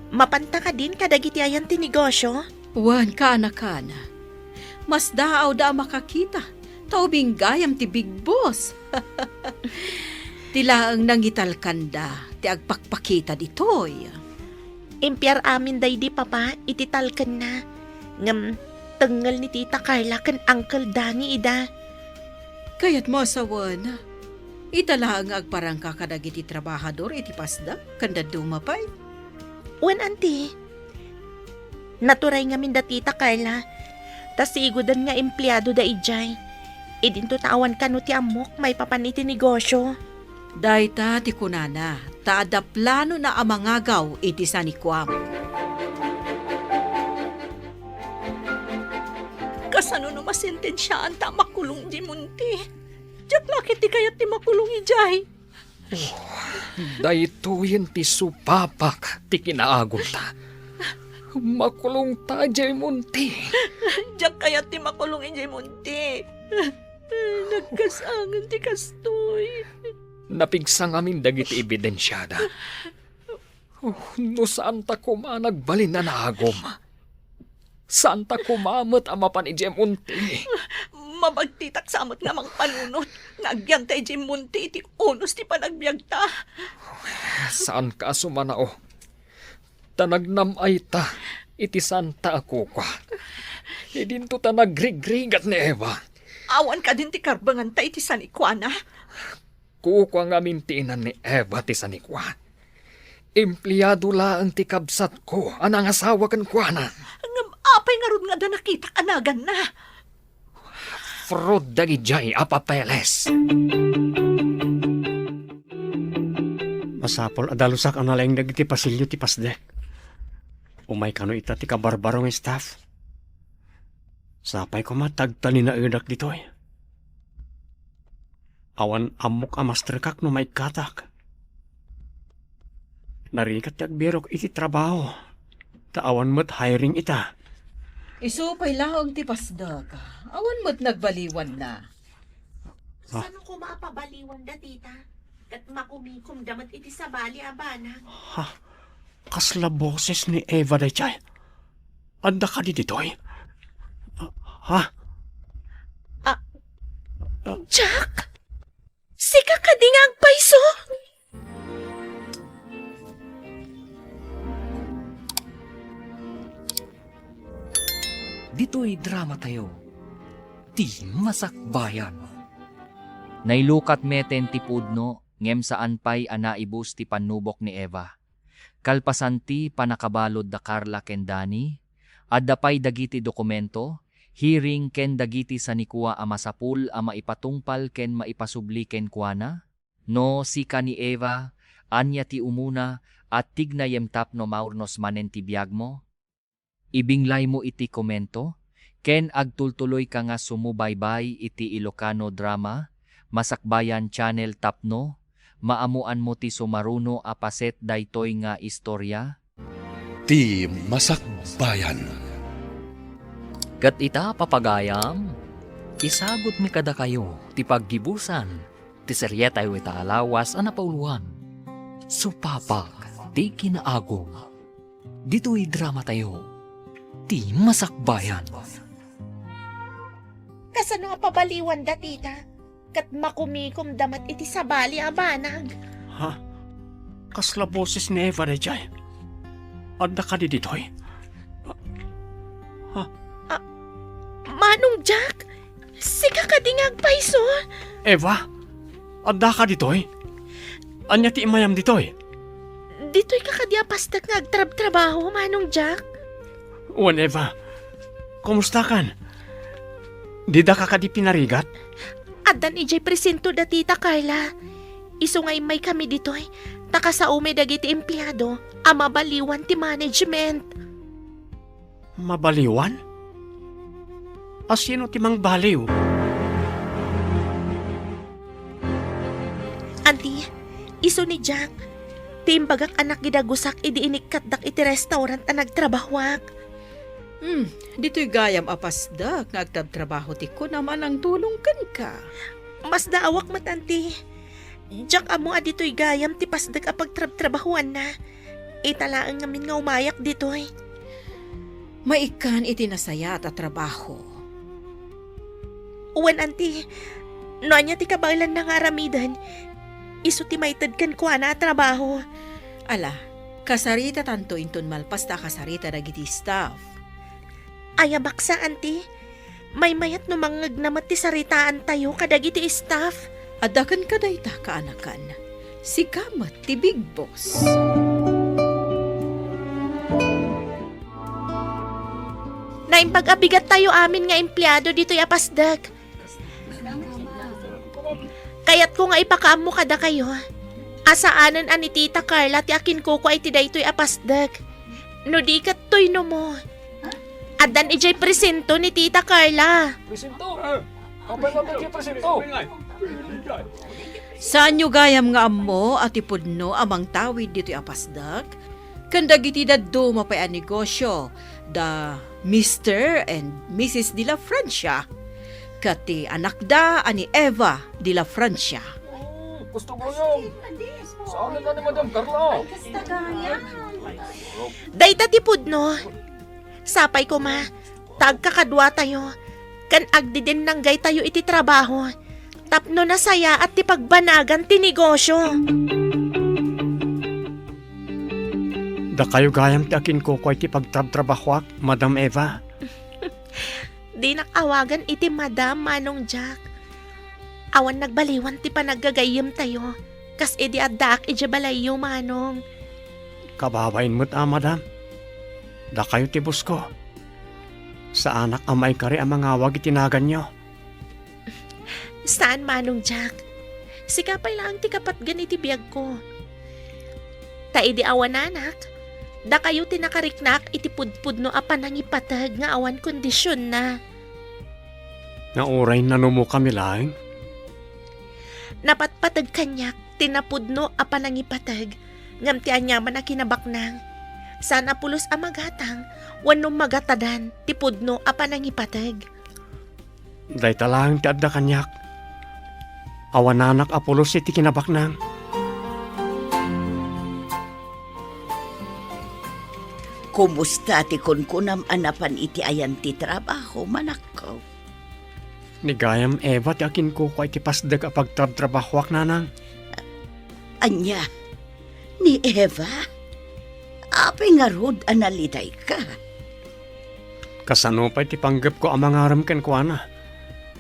Mapanta kadin kadagiti ayan ti negosio? Wen, kaanakan. Masdaawda a makakita, ta ubing gayam ti Big Boss. Ti laeng nangitalkanda ti agpakpakita ditoy. Impiar amin daydi papa iti talkenna. Ngem tengngel ni Tita Carla ken Uncle Danny ida. Kayatmo a sawen, ita laeng nga agparangka kadagiti trabahador iti pasdek ken dadduma pay? Wen, anti. Naturay ngamin da Tita Carla, ta sigudan nga empleadoda idiay. Idinto ta awan kano ti ammok maipapan iti negosio. Dayta ti kunana, ta adda planona a mangagaw iti sanikuam. Kasano no masentensiaanta a makulong idiay Monte? Diak la ketdi kayat ti makulong idiay. Oh, daytoyen ti supapak ti kinaagumta. Makulongta idiay Monte. Diak kayat ti makulong idiay Monte. Nagkasangen ti kastoy. Napigsa ngamin dagiti ebidensiada. Oh, no saanta koma nagbalin a naagum. Saanta koma met a mapan idiay monte. Mabagtitak sa met nga mangpanunot nga agyanta idiay monte iti unos ti panagbiagta. Saanka a sumanao. Ta nagnam-ayta iti saanta a kukua. Idinto ta nagrigrigat ni Eva. Awan kadin ti karbenganta iti sanikuana? Kukua ngamin ti inan ni Eva ti sanikua. Empleado laeng ti kabsatko a nangasawa kenkuana. Ngem apay ngarud nga adda nakitak a naganna? Fraud dagidiay a papeles. Masapul a dalusak a nalaing dagiti pasilyo ti pasdek. Umay kano ita ti kabarbaro nga staff. Sapay koma ta agtalinaedak ditoy. Awan ammok a masterkak no maikkatak. Narigat ti agbirok iti trabaho, ta awan met hiring ita. Isu pay laeng ti pasdek. Awan met nagbaliwanna. Ha? Sano koma a pabaliwanda, tita? Ket makumikomda met iti sabali a banag. Ha? Kasla boses ni Eva daydiay? Adda kadi ditoy? Ha? Ah, Jack? Sika kadi nga agpayso? Ditoy dramatayo, ti Masakbayan. Nailukat meten ti pudno, ngem saan pay a naibus ti pannubok ni Eva. Kalpasan ti pannakabalud da Carla ken Danny, adda pay dagiti dokumento, hearing ken dagiti sanikua a masapul a maipatungpal ken maipasubli kenkuana? No sika ni Eva, ania ti umuna a tignayem tapno maurnos manen ti biagmo? Ibinglaymo iti komento ken agtultuloyka nga sumubaybay iti Ilocano Drama Masakbayan Channel tapno maammoanmo ti sumaruno a paset daytoy nga istorya. Ti Masakbayan. Ket ita, papagayam, isagutmi kadakayo ti paggibusan ti serietayo ita a lawas a napauloan, Supapak ti Kinaagum. Ditoy dramatayo, ti Masakbayan. Kasano a pabaliwanda, tita? Ket makumikomda met iti sabali a banag. Ha? Kasla boses ni Eva daydiay? Adda kadi ditoy? Ha? Ah, Manong Jack, sika kadi nga agpayso? Eva, addaka ditoy? Ania ti imayam ditoy? Ditoyka kadi a pasdek nga agtrabtrabaho, Manong Jack? Wen, Eva. Kumustakan? Didaka kadi pinarigat? Addan idiay presinto da Tita Carla. Isu nga immaykami ditoy, ta kasaomi dagiti empleado a mabaliwan ti management. Mabaliwan? A sino ti mangbaliw? Anti, isu ni Jack. Ti imbagak a nakidagusak idi inikkatdak iti restaurant a nagtrabahoak. Hmm, ditoy gayam a pasdek nga agtrabtrabaho ti kunam a nangtulong kenka. Masdaawak met, Anti. Diak ammo a ditoy gayam ti pasdek a pagtrabtrabahoanna. Ita laeng ngamin nga umayak ditoy. Maikkan iti nasayaat a trabaho. Wen, Anti, no ania ti kabaelanna nga aramiden, isu ti maited kenkuana a trabaho. Ala, kasaritatanto inton malpas ta kasarita dagiti staff. Aya baksa, Anti. Maymayat no mangngegna met ti saritaantayo kadagiti staff. Adda kenka dayta, kaanakan. Sika met ti big boss. Naimbag a bigattayo amin nga empleado ditoy a pasdek. Kayatko nga ipakaammo kadakayo a saanen a ni Tita Carla ti akinkukua iti daytoy a pasdek. No di ket tuynomo. Addan idiay presinto ni Tita Carla. Presinto? Apay nga ti presinto? Saanyo gayam nga ammo a ti pudno a mangtawid ditoy a pasdek ken dagiti dadduma pay a negosio da Mister and Missus de la Francia ket ti anakda a ni Eva de la Francia. Oh, Gusto ko yun. Saan na ni Madam Carla? Dayta ti pudno. Sapay koma, ta agkakaduatayo, ken agdidinnanggaytayo iti trabaho, tapno nasayaat ti pagbanagan ti negosyo. Dakayo gayam ti akinkukua iti pagtrabtrabahoak, Madam Eva. Dinak awagan iti madam, Manong Jack. Awan nagbaliwan ti panaggagayyemtayo, kas idi addaak idiay balayyo, Manong. Kababain met a, madam. Dakayo ti bosko. Saanak a maikari a mangawag iti naganyo. Saan, Manong Jack. Sika pay laeng ti kapatgan iti biagko. Ta idi awananak, dakayo ti nakariknaak iti pudpudno a panangipateg nga awan kondisionna. Nga uray nanumokami laeng? Napatpateg kaniak ti napudno a panangipateg, ngem ti aniaman a kinabaknang, saan a pulos a magatang wenno magatadan ti pudno a panangipateg. Dayta laeng ti adda kaniak. Awananak a pulos iti kinabaknang. Kumusta ti kunkunam a napan iti ayan ti trabaho, manakko? Ni gayam Eva ti akinkukua iti pasdek a pagtrabtrabahoak, nanang. Ania? Ni Eva? Apay ngarud a nalidayka? Kasano pay ti panggepko a mangarem kenkuana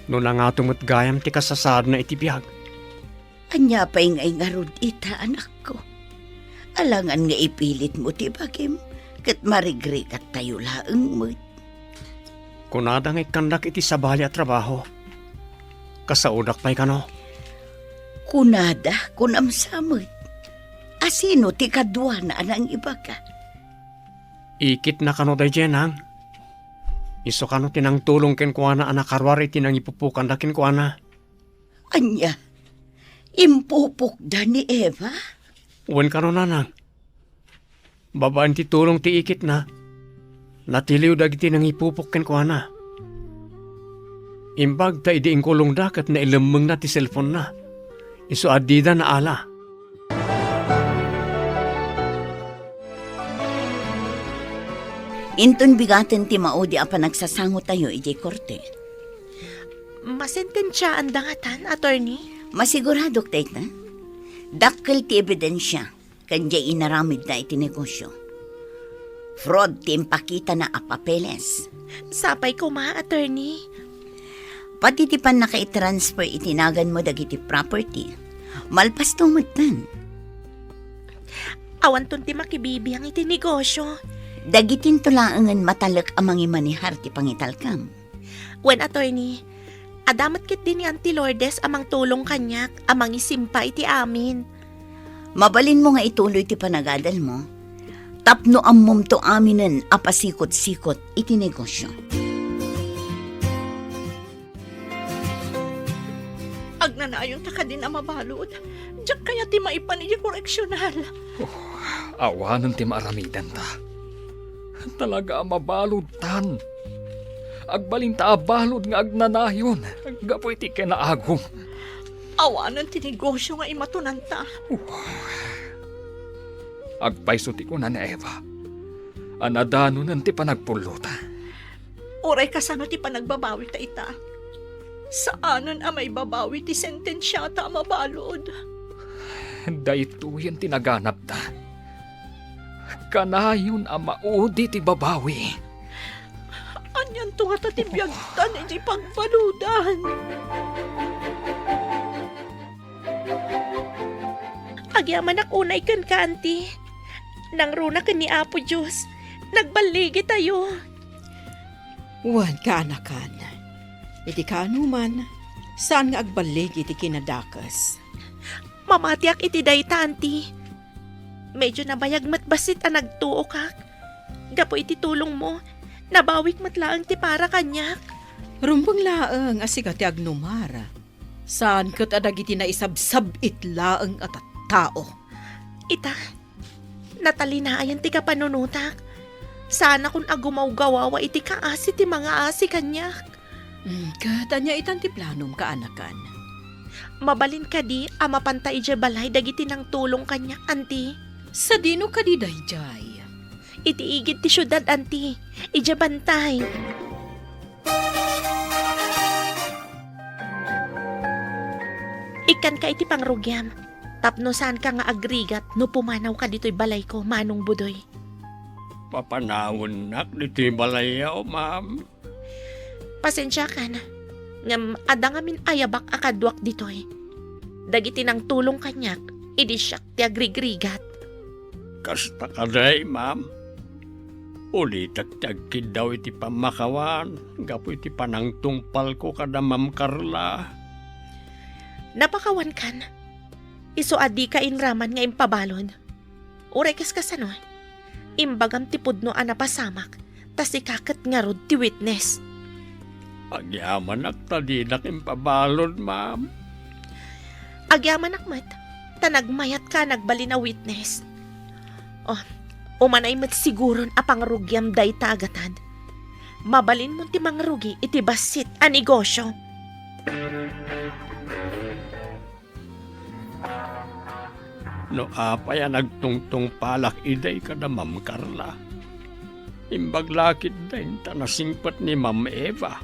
no nangato met gayam ti kasasaadna iti biag? Ania pay ngay ngarud ita, anakko? Alangan nga ipilitmo ti bagim, ket marigrigattayo laeng met. Kunada nga ikkandak iti sabali a trabaho. Kasaodak pay kano? Kunada, kunam sa met. Asino ti kaduana a nangibaga? Ikitna kano daydiay, nang? Isu kano ti nangtulong kenkuana a nakaruar iti nangipupokanda kenkuana? Ania? Impupokda ni Eva? Wen kano, nanang. Babaen ti tulong ti ikitna, natiliw dagiti nangipupok kenkuana. Imbag ta idi inkulongda ket nailemmengna ti cellphone-na. Isu a dida naala. Inton bigaten ti maudi a panagsasangotayo idiay korte. Masentensiaanda ngatan, attorney? Masiguradok dayta. Dakkel ti ebidensia ken diay inaramidda iti negosio. Fraud ti impakitana a papeles. Sapay koma, attorney. Pati ti pannakaitransfer iti naganmo dagiti property, malpasto metten. Awanton ti makibibiang iti negosio. Dagitinto laengen matalek a mangimanehar ti pangitalkam. Wen, attorney, adda met ketdi ni Auntie Lourdes a mangtulong kaniak a mangisimpa iti amin. Mabalinmo nga ituloy ti panagadalmo tapno ammomto aminen a pasikot-sikot iti negosio. Agnanayon ta kadin a mabalud. Diak kayat ti maipan iti koreksional. Oh, awanen ti maaramidenta. Talaga a mabaludtan. Agbalinta a balud nga agnanayon gapu iti kinaagum. Awanen ti negosio nga imatonanta. Oh. Agpayso ti kuna ni Eva. A nadanonen ti panagpullota. Uray kasano ti panagbabawita ita, saanen a maibabawi ti sentensiata a mabalud. Daytoyen ti naganapta. Kanayon a maudi ti babawi. Anianto ngata ti biagtan iti pagbaludan? Agyamanak unay kenka, Auntie. Nangruna ken ni Apo Dios, nagballigitayo. Wen, kaanakan, iti kaanoman, saan nga agballigi ti kinadakes. Mamatiak iti dayta, Auntie. Medyo nabayag met bassit a nagtuokak. Gapu iti tulongmo, nabawik met laeng ti para kaniak. Rumbeng laeng a sika ti agnumar. Saan ket a dagiti naisabsab-it laeng a tattao. Ita, natalinayan ti kapanunotak. Saanakon a gumawgawawa iti kaasi ti mangaasi kaniak. Mm, ket ania itan ti planom, kaanakan? Mabalin kadi a mapanta idiay balay dagiti nangtulong kaniak, Anti? Sadino kadi daydiay? Iti igid ti siudad, Anti. Idiay bantay. Ikkanka iti pangrugiam, tapno saanka nga agrigat no pumanawka ditoy balayko, Manong Budoy. Papanawennak ditoy balayyo, ma'am. Pasensiakan, ngem adda ngamin ayabak a kaduak ditoy. Dagiti nangtulong kaniak, idi siak ti agrigrigat. Kasta kadi, ma'am. Ulitek ti agkiddaw iti pammakawan gapu iti panangtungpalko kada Ma'am Carla. Napakawankan. Isu a dika inraman nga impabalud. Uray kas kasano, imbagam ti pudno a napasamak, ta sika ket ngarud ti witness. Agyamanak ta dinak impabalud, ma'am. Agyamanak met, ta nagmayatka a nagbalin a witness. Oh, umanay met siguron a pangrugiam dayta a gatad. Mabalinmon ti mangrugi iti bassit a negosio. No apay a nagtungtungpalak idi kada Ma'am Carla, imbag la ketdin ta nasingpet ni Ma'am Eva.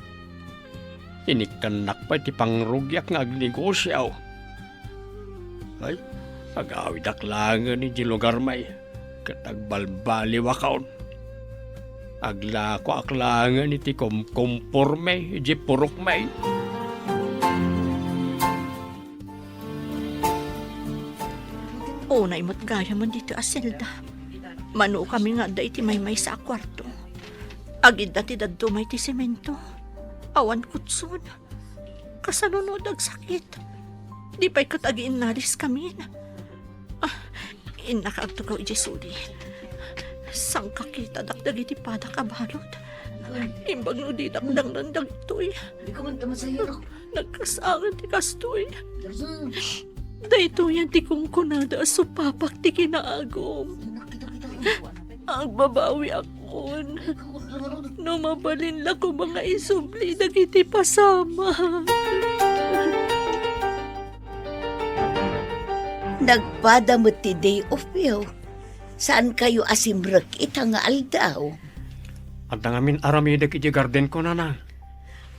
Inikkannak pay ti pangrugiak nga agnegosio. Ay, agawidak laengen idiay lugarmi, ket agbalbaliwakon. Aglakoak laengen iti kumkumpormi idiay purokmi. Unay met gayamen ditoy a selda. Manokami nga adda iti maymaysa a kuarto. Agidda ti dadduma iti semento. Awan kutson. Kasano no agsakit? Di pay ket agiinnaliskamin. Ah, innaka agtugaw idiay suli. Sangkakitadak dagiti padak a balud. Imbag no didak dangnan dagitoy. Di ka man ta masayro. Nagkasangan ti kastoy. Daytoyen ti kunkunada a supapak ti kinaagum. Kita, kita, kita. Agbabawiakon. No mabalin la koma nga isubli dagiti pasamak. Nagpada met ti day off yo. Saankayo a simrek ita nga aldaw? Adda ngamin aramidek idiay gardenko, Nanang.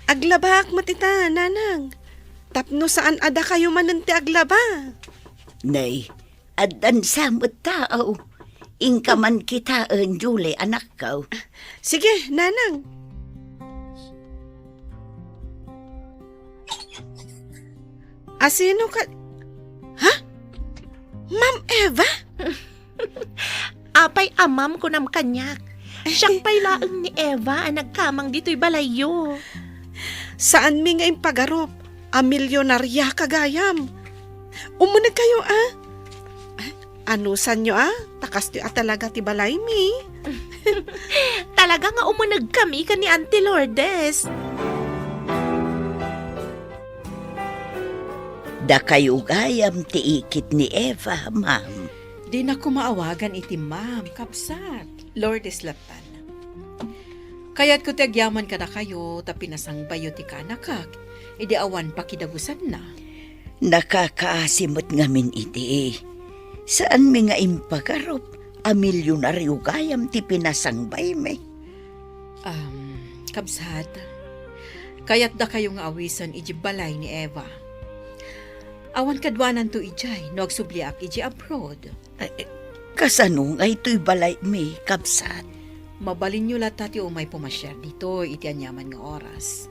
Aglabaak met ita, Nanang. Tapno saan a dakayo manen ti aglaba. Nay, addan sa met tao. Inka man kitaen, Julie, anakko. Sige, Nanang. Asino ka? Ha? Ma'am Eva? Apay a ma'am kunam kaniak? Siak pay laeng ni Eva a nagkamang ditoy balayyo. Saanmi nga impagarup a milyonariaka gayam. Umunegkayo a. Anusanyo a, ta kastoy a talaga ti balaymi. Talaga nga umunegkami ken ni Auntie Lourdes. Dakayo gayam ti ikit ni Eva, ma'am. Dinak koma awagan iti ma'am, kabsat. Lourdes lattan. Kayatko ti agyaman kadakayo ta pinasangbayyo ti kaanakak idi awan pakidagusanna. Nakakaasi met ngamin idi. Saanmi nga impagarup a milyonario gayam ti pinasangbaymi. Um, kabsat, kayatdakayo nga awisen idiay balay ni Eva. Awan kaduananto idiay no agsubliak idiay abroad. Eh, kasano nga itoy balaymi, kabsat? Mabalinyo latta ti umay pumasiar ditoy iti aniaman nga oras.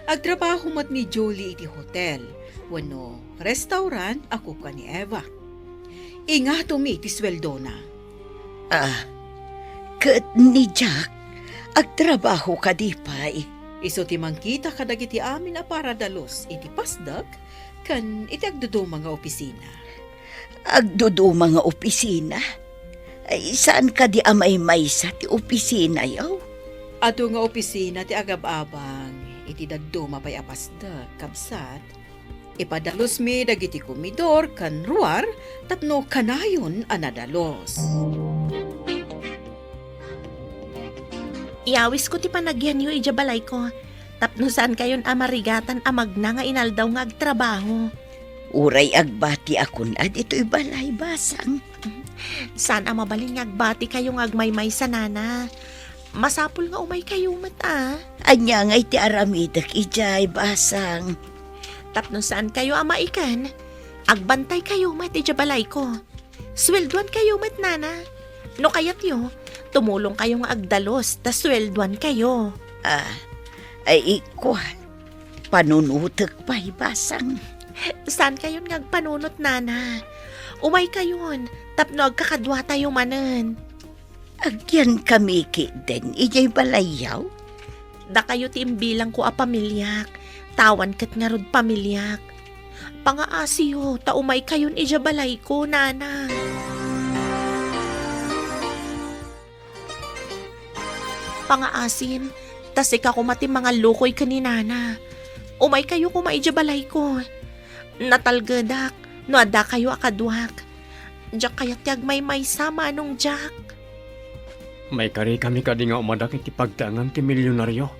Agtrabaho met ni Julie iti hotel wenno restaurant a kukua ni Eva. Ingatomi ti sueldona. Ah, ket ni Jack, agtrabaho kadi pay? Isu ti mangkita kadagiti amin a paradalus iti pasdek ken iti agduduma nga opisina. Agduduma nga opisina? Ay, saan kadi a maymaysa ti opisinayo? Adu nga opisina ti agab-abang iti dadduma pay a pasdek, kabsat. Ipadalusmi dagiti komidor ken ruar tapno kanayon a nadalus. Iyawisko ti panagyanyo idiay balayko, tapno saankayon a marigatan a magna nga inaldaw nga agtrabaho. Uray agbatiakon a ditoy balay, Basang. Saan a mabalin nga agbatikayo nga agmaymaysa, Nana. Masapul nga umaykayo met a. Ania ngay ti aramidek idiay, Basang? Tapno saankayo a maikan, agbantaykayo met idiay balayko. Sueldoankayo met, Nana. No kayatyo, tumulongkayo nga agdalus ta sueldoankayo. Ah, ay, ikwa. Panunotek pay, Basang. Saankayon nga agpanunot, Nana. Umaykayon, tapno agkakaduatayo manen. Agyankami ketdin idiay balayyo? Dakayo ti imbilangko a pamiliak, ta awan ket ngarud pamiliak. Pangaasiyo, ta umaykayon idiay balayko, Nana. Pangaasim, ta sika koma ti mangallukoy ken ni Nana. Umaykayo koma idiay balayko. Natalgedak no addakayo a kaduak. Diak kayat ti agmaymaysa, Manong Jack. Maikarikami kadi nga umadak iti pagtaengan ti milyonario?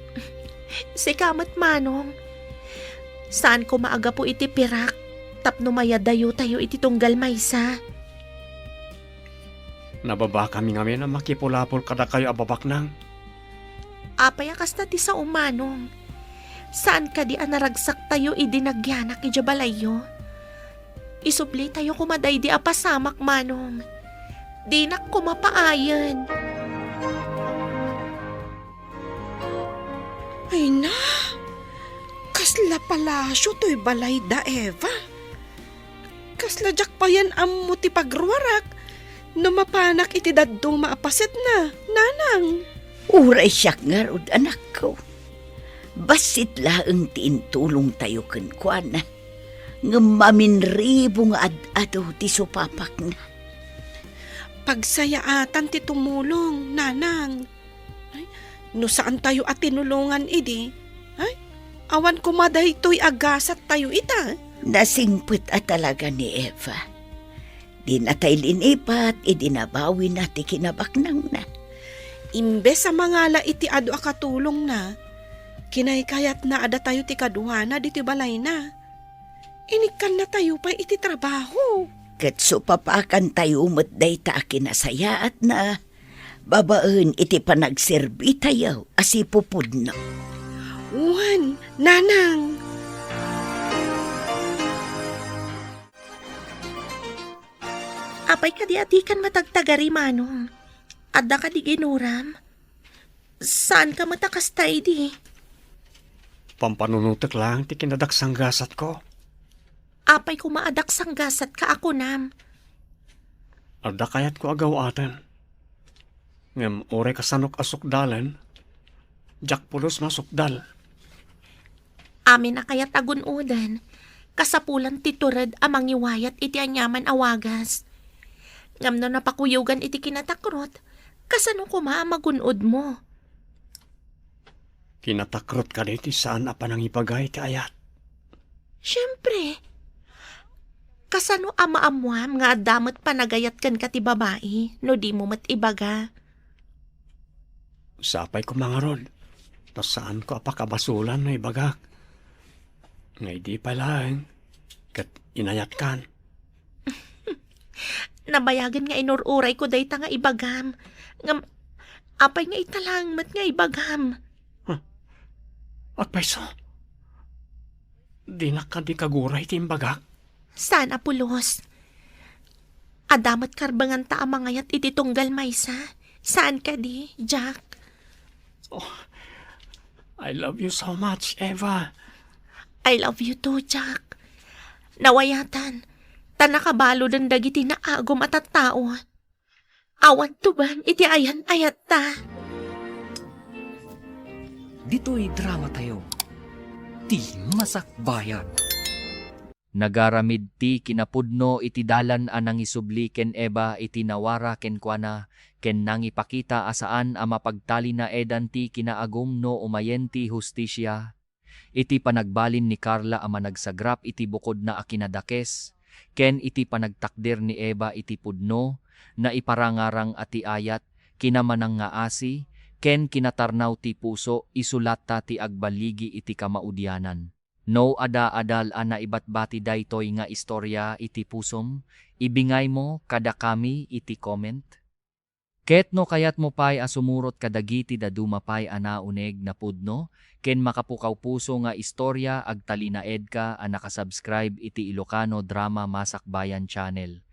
Sika met, Manong. Saan koma a gapu iti pirak tapno mayadayotayo iti tunggal maysa. Nababakami ngamin a makipulapol kadakayo a babaknang. Apay a kasta ti sao, Manong? Saan kadi a naragsaktayo idi nagyanak idiay balayyo? Isublitayo koma daydi a pasamak, Manong. Dinak koma paayen. Ay na, kasla palasio toy balay da Eva. Kasla diak payen ammo ti pagruarak no mapanak iti dadduma a pasetna, Nanang. Uray siak ngarud, anakko. Bassit laeng ti intulongtayo kenkuana, ngem maminribo nga ad-adu ti supapakna. Pagsayaatan ti tumulong, Nanang. Ay, no saantayo a tinulongan idi, ay, awan koma daytoy a gasattayo ita. Nasingpet a talaga ni Eva. Dinatay linipat idi nabawina ti kinabaknangna. Imbes a mangala iti adu a katulongna, kinaykayatna a datayo ti kaduana ditoy balayna. Inikkannatayo pay iti trabaho. Ket supapakantayo met dayta a kinasayaatna babaen iti panagserbitayo a sipupudno. Wen, Nanang. Apay kadi a dikan matagtagari, Manong? Adda kadi ginuram? Saanka met a kasta idi? Pampanunotek laeng ti kinadaksanggasatko. Apay koma a daksanggasatka a kunam? Adda kayatko a gaw-aten. Ngem uray kasanok a sukdalen, diak pulos masukdal. Amin a kayat a gun-oden, kasapulan ti tured a mangiwayat iti aniaman a wagas. Ngem no napakuyogan iti kinatakrot, kasano koma a magun-odmo? Kinatakrot kadi ti saan a panangibaga iti ayat? Siempre. Kasano a maammuam nga adda met panagayat kenka ti babai no dimo met ibaga? Sapay koma ngarud, ta saanko a pakabasolan no ibagak. Nga idi pay laeng, ket inayatkan. Nabayagen nga inur-urayko dayta nga ibagam. Ngem, apay nga ita laeng met nga ibagam? Huh? Agpayso? Dinak kadi kaguray ti imbagak? Saan a pulos. Adda met karbenganta a mangayat iti tunggal maysa. Saan kadi, Jack? Oh, I love you so much, Eva. I love you too, Jack. Nawayatan, ta nakabaludan dagiti naagum a tattao. Awan tubang iti ayan-ayatta. Ditoy dramatayo, ti masakbayan. Nagaramid ti kinapudno iti dalan a nangisubli ken Eva iti nawara kenkuana, ken nangipakita a saan a mapagtalinaedan ti kinaagum no umayen ti hustisia. Iti panagbalin ni Carla a managsagrap iti bukodna a kinadakes, ken iti panagtakder ni Eva iti pudno, naiparangarang a ti ayat, kinamanangngaasi, ken kinatarnaw ti puso, isu latta ti agbaligi iti kamaudianan. No adda adal a naibatbati daytoy nga istorya iti pusom, ibingaymo kadakami iti comment. Ket no kayatmo pay a sumurot kadagiti dadduma pay a nauneg, napudno, ken makapukawpuso nga istorya, agtalinaedka a nakasubscribe iti Ilocano Drama Masakbayan Channel.